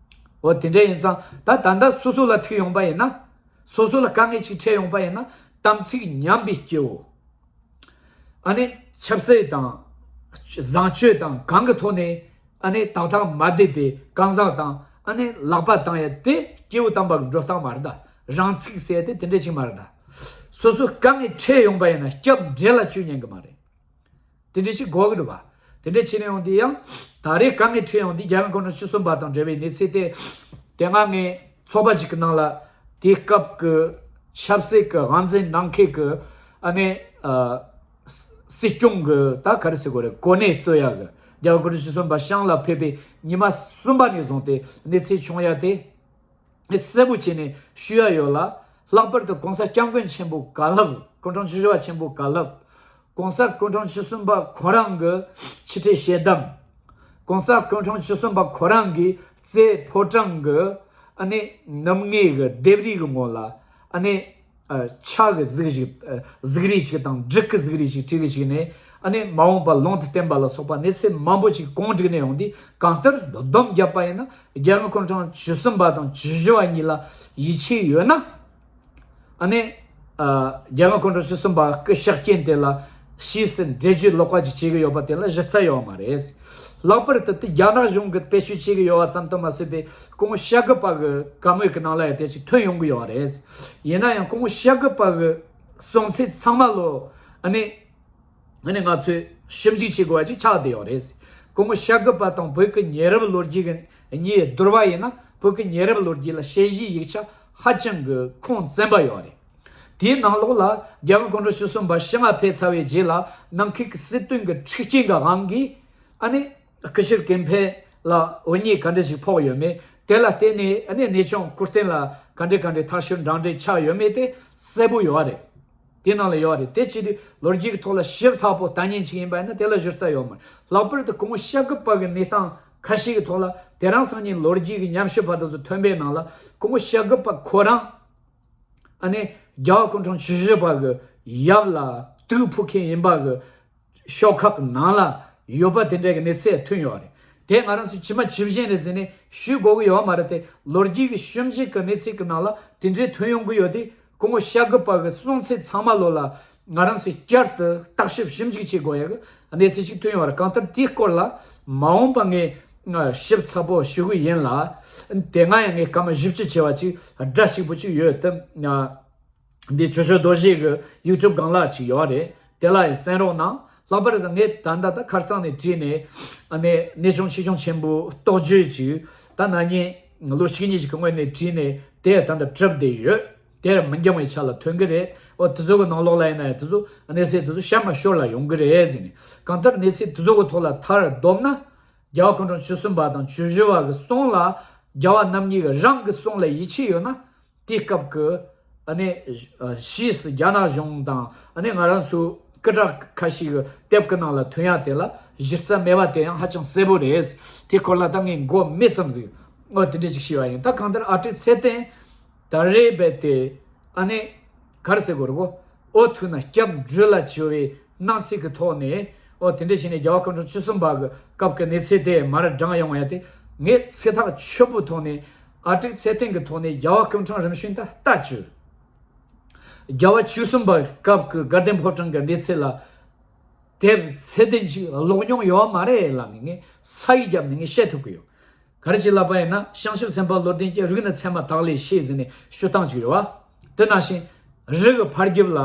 འོ་དེ་འདྲ་ཡིན་ཙང་ད་ད་ལྟ་སོ་སོ་ལ་ཐུག་ཡོང་པ་ཡིན་ན། སོ་སོ་ལ་དཀའ་ངལ་ཅིག་འཕྲད་ཡོང་པ་ཡིན་ན་དམ་ཚིག་ཉམས་པའི་སྐྱེ་བོ། ཨ་ནི་ཆབ་སྲིད་དང་བཟང་སྤྱོད་དང་གང་གི་ཐོག་ནས་ཨ་ནི་ཏག་ཏག་མ་བསྡད་པའི་གང་ཟག་དང་ཨ་ནི་ལག་པ་བཏང་ཡ་དེ་སྐྱེ་བོ་དམ་པ་གི་འགྲོ་སྟངས་མ་རེད་ད། རང་ཚུགས་ཟེར་ཡ་དེ་དེ་འདྲ་ཅིག་མ་རེད་ད། སོ་སོ་དཀའ་ངལ་འཕྲད་ཡོང་པ་ཡིན་ན་སྐྱབས་འབྲེལ་ལ་བཅོལ་ཉན་གི་མ་རེད། དེ་འདྲ་ཞིག་དགོས་ཀྱི་འདུག་བ། དེ་འདྲ་བྱས་ནས་ཡོང་དུས་ཡང་ད་རེས་དཀའ་ངལ་འཕྲད་ཡོང་དུས་རྒྱལ་དབང་སྐུ་ཕྲེང་བཅུ་གསུམ་པ་དང་འབྲེལ་བའི་གནས་ཚུལ་དེ། དེ་སྔ་ངས་ཚོགས་པ་ཞིག་གི་ནང་ལ་དེའི་སྐབས་ཀྱི་ཆབ་སྲིད་ཀྱི་དབང་འཛིན་གནང་མཁན་གྱི་ཨ་ནི་ཨ་སྲིད་སྐྱོང་གི་ད་ག་རེ་ཟེར་དགོས་རེད། གོ་གནས་རྩོད་ཡ་གི་རྒྱལ་བ་སྐུ་ཕྲེང་བཅུ་གསུམ་པ་ཤང་ལ་ཕེབས་པའི་ཉི་མ་གསུམ་པ་ནས་བཟུང་སྟེ་གནས་ཚུལ་བྱུང་ཡ་དེ། གསལ་པོ་བྱས་ནས་ཞུ་ཡ་ཡོད་ལ། ལྷག་པར་དུ་༸གོང་ས་༸སྐྱབས་མགོན་ཆེན་པོ་ག་ལབ། སྐུ་ཕྲེང་བཅུ་བཞི་པ་ཆེན་པོ་ག་ལབ། ༸གོང་ས་སྐུ་ཕྲེང་བཅུ་གསུམ་པ་ཁོ་རང་གི་ཕྱི་དྲིལ་ཞལ་གདམས། ༸གོང་ས་སྐུ་ཕྲེང་བཅུ་གསུམ་པ་ཁོ་རང་གི་རྩེ་ཕོ་བྲང་གི་ཨ་ནི་ནུབ་ངོས་ཀྱི་ལྡེབས་རིས་ཀྱི་ངོས་ལ་ཨ་ནི། ཨ་ཕྱག་གི་གཟུགས་ཤིག་ཨ་གཟུགས་རིས་ཤིག་དང་འབྲུག་གི་གཟུགས་རིས་ཤིག་བྲིས་གི་བཅུག་ནས། ཨ་ནི་མ་འོངས་པ་ལུང་དུ་བསྟན་པ་ལ་སོགས་པ་གནས་ཚུལ་མང་པོ་ཅིག་གོང་བསྒྲིགས་ནས་ཡོང་དུས། གང་ལྟར་སྡོམ་བརྒྱབ་པ་ཡིན་ན་རྒྱལ་དབང་སྐུ་ཕྲེང་བཅུ་གསུམ་པ་དང་བཅུ་བཞི་པ་གཉིས་ལ་ཡིད་ཆེས་ཡོད་ན། ཨ་ནི་ཨ་རྒྱལ་དབང་སྐུ་ཕྲེང་བཅུ་གསུམ་པ་སྐུ་གཤེགས་རྐྱེན་དེ་ལ་ཕྱིས་སུ་འགྲེལ་བརྗོད་ལོགས་ཀ་ཅིག་བྱེད་གི་ཡོད་པ་དེ་ལ་གཞི་རྩ་ཡོད་མ་རེད། ལྷག་པར་དུ་དེ་རྒྱ་ནག་གཞུང་གིས་བེད་སྤྱོད་བྱེད་གི་ཡོད་པ་ཙམ་དུ་མ་ཟད་པའི་སྐུ་ངོ་ཤཱཀྱ་པ་གི་བཀའ་མོལ་གི་ནང་ལ་ཡང་དེ་ཅིག་ཐོན་ཡོང་གི་ཡོད་རེད། ཡིན་ན་ཡང་སྐུ་ངོ་ཤཱཀྱ་པ་གི་གསུང་ཚིག་ཚང་མ་ལོ་ཨ་ནི་ཨ་ནི་ང་ཚོས་ཞིབ་འཇུག་བྱེད་དགོས་པ་ཅིག་ཆགས་བསྡད་ཡོད་རེད། སྐུ་ངོ་ཤཱཀྱ་པ་དང་བོད་ཀྱི་ཉེ་རབས་ལོ་རྒྱུས་ཀྱི་གཉིས་བསྡུར་བ་ཡིན་ན། བོད་ཀྱི་ཉེ་རབས་ལོ་རྒྱུས་ལ་དཔྱད་གཞིའི་ཡིག་ཆ་ཧ་ཅང་གི་ཁུངས་བཙན་པ་ཡོད་རེད། དེའི་ནང་ལོགས་ལ་རྒྱལ་དབང་སྐུ་ཕྲེང་བཅུ་གསུམ་པ་ཕྱི་ནང་ཕེབས་ཚར་བའི་རྗེས་ལ་ནམ་མཁའི་གི་སྲིད་དོན་གྱི་འཁྲུག་རྐྱེན་གྱི་དབང་གིས་ཨ་ནི་སྐུ་ཞབས་ཀུན་ཕན་ལ་འོ་བརྒྱལ་ག་འདྲ་ཞིག་ཕོག་ཡོད་མེད། དེ་ལ་བརྟེན་ནས་ཨ་ནི་གནས་ཆུང་སྐུ་རྟེན་ལ་ག་འདྲ་ག་འདྲ་ཐག་ཞུར་འདྲ་འདྲ་ཆགས་ཡོད་མེད་དེ་གསལ་པོ་ཡོད་རེད། དེ་ནང་ལ་ཡོད་རེད། དེ་བྱེད་དུས་ལོ་རྒྱུས་ཀྱི་ཐོག་ལ་ཞིབ་ཚགས་པོ་ལྟ་ཉན་ཅིག་ཡིན་པ་ཡིན་ན་དེ་ལ་གཞི་རྩ་ཡོད་མ་རེད། ལྷག་པར་དུ་སྐུ་ངོ་ཤཱཀྱ་པ་གི་གནས་སྟངས་ཁ་ཤས་ཀྱི་ཐོག་ལ་དེ་རིང་སང་ཉིན་ལོ་རྒྱུས་ཀྱི་ཉམས་ཞིབ་པ་དེ་ཚོ་ཐོན་པའི་ནང་ལ་སྐུ་ངོ་ཤཱཀྱ་པ་ཁོ་རང་ཨ་ནི་རྒྱལ་བ་སྐུ་ཕྲེང་བཅུ་བཞི་པ་གི་ཡབ་ལ་དུག་ཕོག་མཁན་ཡིན་པ་གི་ཤོག་ཁག་ནང་ལ་ཡོད་པ་དེ་འདྲ་གི་གནས་ཚུལ་ཐོན་ཡོད་རེད། དེ་ང་རང་ཚོས་ཇི་མ་ཇི་བཞིན་རེད་ཟེར་ནས་ཞུ་དགོས་ཀྱི་ཡོད་མ་རེད་དེ། ལོ་རྒྱུས་ཀྱི་ཞིབ་འཇུག་གི་གནས་ཚུལ་གྱི་ནང་ལ་དེ་འདྲའི་ཐོན་ཡོང་གི་ཡོད་དེ། སྐུ་ངོ་ཤཱཀྱ་པ་གི་གསུང་ཚིག་ཚང་མ་ལོ་ལ་ང་རང་ཚོས་བསྐྱར་དུ་བརྟག་ཞིབ་ཞིབ་འཇུག་བྱེད་དགོས་ཡ་གི་གནས་ཚུལ་ཞིག་ཐོན་ཡོད་རེད། གང་ལྟར་དེའི་སྐོར་ལ་མ་འོངས་པ་ངས་ཞིབ་ཚགས་པོ་ཞུ་གི་ཡིན་ལ། དེ་སྔ་ཡང་ངས་སྐར་མ་བཞི་བཅུ་བྱས་པ་ཅིག་སྒྲ་གཅིག་པུ་ཅིག་ཡོད་དེ། འདི་ཇོ་ཇོ་རྡོ་རྗེ་གི་ཡུ་ཊུབ་སྒང་ལ་ཅིག་ཡོད་རེད། དེ་ལ་ཡང་གསན་རོགས་གནང་། ལྷག་པར་དུ་ངས་ད་ལྟ་ད་ཁ་སང་ནས་བྲིས་ནས་ཨ་ནི་གནས་ཆུང་ཆེ་ཆུང་ཆེན་པོ་རྟོགས་བརྗོད་ཅིག་ད་ན་ནིང་ལོ་གཅིག་གཉིས་ཅིག་གི་སྔོན་ནས་བྲིས་ནས་དེ་ད་ལྟ་གྲུབ་བསྡད་ཡོད། དེར་མི་འགྱངས་པའི་ཆ་ལ་ཐོན་གི་རེད། འོ་དེ་ཚོ་གི་ནང་ལོགས་ལ་ཡིན་ན་ཡང་དེ་ཚོ་གནས་ཚུལ་དེ་ཚོ་ཤར་མ་ཤོར་ལ་ཡོང་གི་རེད་ཟེར་ནས། གང་ལྟར་གནས་ཚུལ་དེ་ཚོ་གི་ཐོག་ལ་མཐར་བསྡོམས་ན། རྒྱལ་བ་སྐུ་ཕྲེང་བཅུ་གསུམ་པ་དང་བཅུ་བཞི་པ་གི་གསུང་ལ་རྒྱལ་བ་རྣམ་གཉིས་ཀྱི་རང་གི་གསུང་ལ་ཡིད་ཆེས་ཡོད་ན། དེའི་སྐབས་ཀྱི་ཨ་ནི་ཕྱིས་སུ་རྒྱ་ནག་གཞུང་དང་ཨ་ནི་ང་རང་ཚོའི་སྐུ་དྲག་ཁ་ཤས་ཀྱི་དེབ་ཀྱི་ནང་ལ་ཐོན་ཡ་དེ་ལ་གཞི་རྩ་མེད་པ་དེ་ཡང་ཧ་ཅང་གསལ་པོ་རེད། དེའི་སྐོར་ལ་ད་ངས་མགོ་མེད་ཙམ་ཟིག་འོ་དེ་འདྲ་ཅིག་ཞུས་པ་ཡིན། ད་གང་ལྟར་ཨ་ཀྲིག་ཚེ་བརྟན་ད་རེས་རྦད་དེ་ཨ་ནི་ག་རེ་ཟེར་དགོས་རེད་གོ། འོ་ཐུག་ན་སྐྱབས་འགྲོ་ལ་བྱོས་པའི་སྣང་ཚུལ་གྱི་ཐོག་ནས། འོ་དེ་འདྲ་བྱས་ནས་རྒྱལ་བ་སྐུ་ཕྲེང་བཅུ་གསུམ་པ་གི་སྐབས་ཀྱི་གནས་ཚུལ་དེ་མར་བགྲངས་ཡོང་ཡ་དེ། ངས་ཚིག་ཐག་ཆོད་པོའི་ཐོག་ནས་ཨ་ཀྲིག་ཚེ་བརྟན་གྱི་ཐོག་ནས་རྒྱལ་བ་སྐུ་ཕྲེང་རིམ་བྱོན་དང་ལྟ་བཅུག་རྒྱལ་བ་བཅུ་གསུམ་པའི་སྐབས་ཀྱི་དགའ་ལྡན་ཕོ་བྲང་གི་གནས་ཚུལ་ལ་དེབ་ཚད་ལྡན་ཅིག་ཀློག་མྱོང་ཡོད་མ་རེད་ལབ་ནས་ངས་ས་ཡིག་བརྒྱབ་ནས་ངས་བཤད་ཐུབ་ཀྱི་ཡོད། ག་རེ་ཞིག་ལབ་པ་ཡིན་ན། བྱང་ཆུབ་སེམས་དཔའ་བློ་ལྡན་གྱིས། རིགས་ནི་ཚད་མ་དག་ལས་ཤེས་ཟེར་ནས་ཞུ་སྟངས་ཅིག་ཡོད་པ། དེ་ནང་བཞིན་རི་གི་ཕར་རྒྱབ་ལ་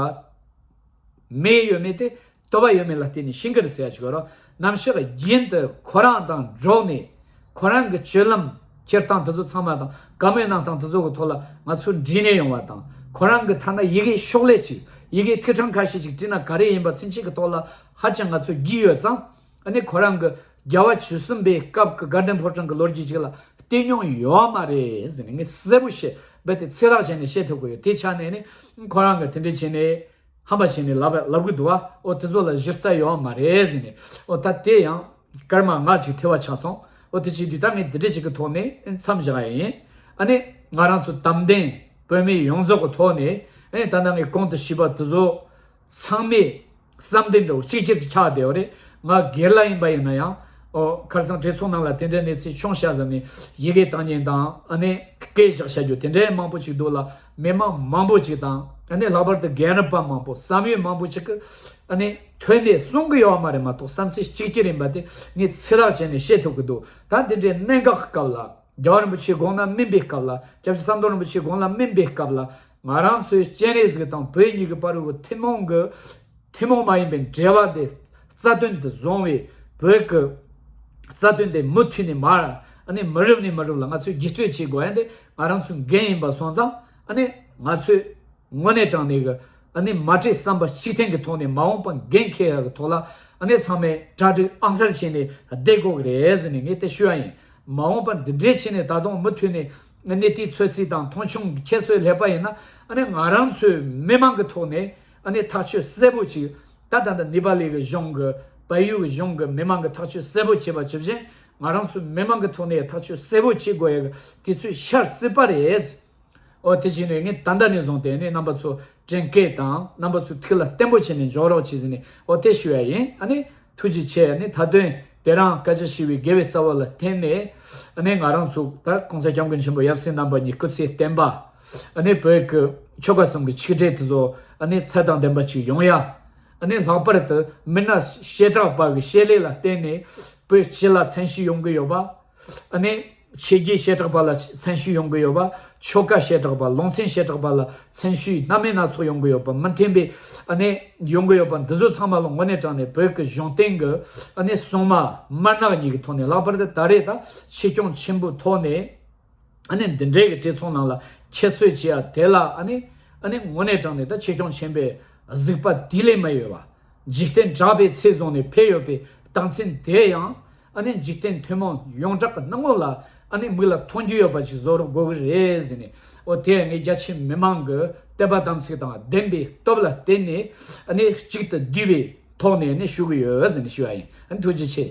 མེ་ཡོད་མེད་དེ། ལྟོ་བ་ཡོད་མེད་ལ་བརྟེན་ནས་ཤི་གི་རེད་ཟེར་ཡ་ཅིག་ཡོད་ར། ནམ་ཞག་རྒྱུན་དུ་ཁོ་རང་དང་འགྲོགས་ནས་ཁོ་རང་གི་སྤྱོད་ལམ་འཁྱེར་སྟངས་དེ་ཚོ་ཚང་མ་དང་བཀའ་མོལ་གནང་སྟངས་དེ་ཚོ་གི་ཐོག་ལ་ང་ཚོ་འདྲིས་ནས་ཡོང་བ་དང་ཁོ་རང་གི་ཐ་ན་ཡི་གེ་ཤོག་ལྷེ་ཅིག་ཡི་གེ་ཐིག་ཕྲེང་ཁ་ཤས་ཅིག་བྲིས་ན་ག་རེ་ཡིན་པ་ཚུན་ཆད་ཀྱི་ཐོག་ལ་ཧ་ཅང་ང་ཚོ་རྒྱུས་ཡོད་ཙང་། ཨ་ནི་ཁོ་རང་གི་རྒྱལ་བ་བཅུ་གསུམ་པའི་སྐབས་ཀྱི་དགའ་ལྡན་ཕོ་བྲང་གི་ལོ་རྒྱུས་ཅིག་ལ་བལྟས་མྱོང་ཡོད་མ་རེད་ཟེར་ནས་ངས་གསལ་པོ་བཤད་རྦད་དེ་ཚེ་ཐག་བཅད་ནས་བཤད་ཐུབ་ཀྱི་ཡོད། དེ་ཆ་ནས་ནི་ཁོ་རང་གི་དེ་འདྲ་བྱས་ནས་ཧམ་པ་བྱས་ནས་ལབ་ལབ་གི་འདུག་བ། ཨོ་དེ་ཚོ་ལ་གཞི་རྩ་ཡོད་མ་རེད་ཟེར་ནས། ཨོ་ད་དེ་ཡང་སྐར་མ་ལྔ་ཅིག་ཐེ་བ་ཆགས་སོང་། ཨོ་དེ་བྱེད་དུས་ད་ངས་འདི་འདྲ་ཅིག་གི་ཐོག་ནས་མཚམས་བཞག་ཡ་ཡིན། ཨ་ནི་ང་རང་ཚོ་དམ་ལྡན་བོད་མི་ཡོངས་རྫོགས་ཀྱི་ཐོག་ནས་ཨ་ནི་ད་ལྟ་ངས་གོང་དུ་ཞུས་པ་དེ་ཚོ་ཚང་མས་བསམ་གཏན་འདྲ་བོ་གཅིག་གྱུར་གྱི་ཆགས་བསྡད་ཡོད་རེད། ང་སྒེར་ལ་ཡིན་པ་ཡིན་ན་ཡང་། ཨོ་ཁར་སང་གྲོས་ཚོགས་ནང་ལ་དེ་འདྲའི་གནས་ཚུལ་བྱུང་ཤག་ཟེར་ནས་ཡི་གེ་བཏང་མཁན་དང་ཨ་ནི་སྐད་བཞག་བྱ་རྒྱུ་དེ་འདྲའི་མང་པོ་ཅིག་འདུག་ལ། མི་མང་མང་པོ་ཅིག་དང་ཨ་ནི་ལྷག་པར་དུ་རྒན་རབས་པ་མང་པོ་བསམ་ཡོད་མང་པོ་ཅིག་གི་ཨ་ནི་ཐོས་ནས་གསུང་གི་ཡོད་མ་རེད་མ་གཏོགས་བསམ་ཚུལ་གཅིག་གྱུར་ཡིན་པ་དེ་ངས་ཚེ་ཐག་བཅད་ནས་བཤད་ཐུབ་ཀྱི་འདུག་ད་དེ་འདྲའི་གནད་འགག་གི་སྐབས་ལ། རྒྱལ་བ་རིན་པོ་ཆེའི་དགུང་ལ་སྨིན་པའི་སྐབས་ལ། སྐྱབས་རྗེ་ཟམ་གདོང་རིན་པོ་ཆེའི་དགུང་ལ་སྨིན་པའི་སྐབས་ལ། ང་རང་ཚོའི་སྤྱན་རས་གཟིགས་དང་བོད་གཉིས་ཀྱི་བར་དུ་ཐུན་མོང་གི་ཐུན་མོང་མ་ཡིན་པའི་འབྲེལ་བ་དེ་རྩ་དོན་དུ་བཟུང་བའི་བོད་ཀྱི་རྩ་དོན་དེ་མུ་མཐུད་ནས་མར་ཨ་ནི་མུ་རུབ་ནས་མུ་རུབ་ལ་ང་ཚོས་བརྒྱུད་སྤྲོད་བྱེད་དགོས་ཡ་དེ་ང་རང་ཚོའི་འགན་ཡིན་པ་སོང་ཙང་ཨ་ནི་ང་ཚོས། དངོས་གནས་དྲང་གནས་ཀྱི་ཨ་ནི་མ་བྲེལ་བསམ་པ་གཅིག་མཐུན་གྱི་ཐོག་ནས་མ་འོངས་པ་འགན་འཁྱེར་ཡག་གི་ཐོག་ལ་ཨ་ནི་ཚང་མས་གྲ་སྒྲིག་ཨང་གསར་བྱས་ནས་བསྡད་དགོས་ཀྱི་རེད་ཟེར་ནས་ངས་དེ་ཞུ་ཡ་ཡིན། མ་འོངས་པ་འདི་འདྲའི་ཕྱི་ནས་ད་དུང་མུ་མཐུད་ནས་གནས་དུས་ཚོད་ཚིག་དང་མཐོང་ཆུང་གི་ཁྱད་གསོད་སླེབས་པ་ཡིན་ན་ཨ་ནི་ང་རང་ཚོའི་མི་མང་གི་ཐོག་ནས་ཨ་ནི་ཐག་གཅོད་གསལ་པོ་ཅིག་ད་ད་ལྟ་ནི་པ་ལི་གི་གཞུང་གི་བལ་ཡུལ་གྱི་གཞུང་གི་མི་མང་གི་ཐག་གཅོད་གསལ་པོ་བྱས་པ་ཇི་བཞིན་ང་རང་ཚོའི་མི་མང་གི་ཐོག་ནས་ཐག་གཅོད་གསལ་པོ་བྱེད་དགོས་ཡ་གི་དུས་ཚོད་ཤར་སྲིད་པ་རེད། ཨོ་དེ་བྱས་ནས་ངས་ད་ལྟ་ནས་བཟུང་སྟེ་ནས་རྣམ་པ་ཚོ་དྲན་སྐུལ་དང་རྣམ་པ་ཚོའི་ཐུགས་ལ་བརྟན་པོ་བྱས་ནས་འཇོག་རོགས་བྱེད་ཟེར་ནས་ཨོ་དེ་ཞུ་ཡ་ཡིན། ཨ་ནི་ཐུགས་རྗེ་ཆེ། ཨ་ནི་ད་དོན་དེ་རང་སྐད་ཆ་བཤད་པའི་དགེ་བའི་རྩ་བ་ལ་བརྟེན་ནས་ཨ་ནི་ང་རང་ཚོ་ད་གོང་ས་སྐྱབས་མགོན་ཆེན་པོ་ཡབ་སྲས་རྣམ་པ་གཉིས་སྐུ་ཚེ་བརྟན་པ། ཨ་ནི་བོད་ཀྱི་ཆོལ་ཁ་གསུམ་གྱི་ཆིག་སྒྲིལ་དེ་ཚོ་ཨ་ནི་ཚད་དང་ལྡན་པ་ཅིག་ཡོང་ཡ། ཨ་ནི་ལྷག་པར་དུ་མི་སྣ་བྱེ་བྲག་པ་གི་བཤད་ལས་ལ་བརྟེན་ནས་བོད་སྤྱི་ལ་མཚན་ཤས་ཡོང་གི་ཡོད་པ། ཨ་ནི་ཆོས་བརྒྱུད་བྱེ་བྲག་པ་ལ་མཚན་ཤས་ཡོང་གི་ཡོད་པ། ཆོལ་ཁ་བྱེ་བྲག་པ་ལུང་ཚན་བྱེ་བྲག་པ་ལ་མཚན་ཤས་སྣ་མིན་སྣ་ཚོགས་ཡོང་གི་ཡོད་པ། མི་མཐུན་པའི་ཨ་ནི་ཡོང་གི་ཡོད་པ་འདི་ཚོ་ཚང་མ་ལ་དངོས་གནས་དྲང་གནས་བོད་ཀྱི་གཞུང་བསྟེན་གྱི་ཨ་ནི་སྲུང་མ་དམར་ནག་གཉིས་ཀྱི་ཐོག་ནས་ལྷག་པར་དུ་ད་རེས་ད་ཆེ་སྐྱོང་ཆེན་པོའི་ཐོག་ནས། ཨ་ནི་འདི་འདྲའི་གི་གྲོས་ཚོགས་ནང་ལ་ཁྱད་གསོད་བྱེད་ཡ་དེ་ལ་ཨ་ནི་ཨ་ནི་དངོས་གནས་དྲང་གནས་ད་ཆེ་སྐྱོང་ཆེན་པོས་གཟིགས་པ་དེ་ལས་མ་ཡོད་པ། འཇིག་རྟེན་གྲགས་པའི་ཚད་བཟུང་ནས་ཕེབས་ཡོད་པའི་རྟགས་མཚན་དེ་ཡང་ཨ་ནི་འཇིག་རྟེན་ཐུན་མོང་ཡོངས་གྲགས་ཀྱི་སྣང་ངོ་ལ་ཨ་ནི་མིག་ལ་མཐོང་རྒྱུ་ཡོད་པ་ཞིག་བཟོ་རོགས་དགོས་ཀྱི་རེད་ཟེར་ནས། འོ་དེ་ངས་རྒྱ་ཆེ་མི་མང་གི་དད་པ་དམ་ཚིག་དང་ལྡན་པའི་སྟོབས་ལ་བརྟེན་ནས་ཨ་ནི་གཅིག་ཏུ་བསྡུས་པའི་ཐོག་ནས་ཨ་ནི་ཞུ་གི་ཡོད་ཟེར་ནས་ཞུ་བ་ཡིན། ཨ་ནི་ཐུགས་རྗེ་ཆེ།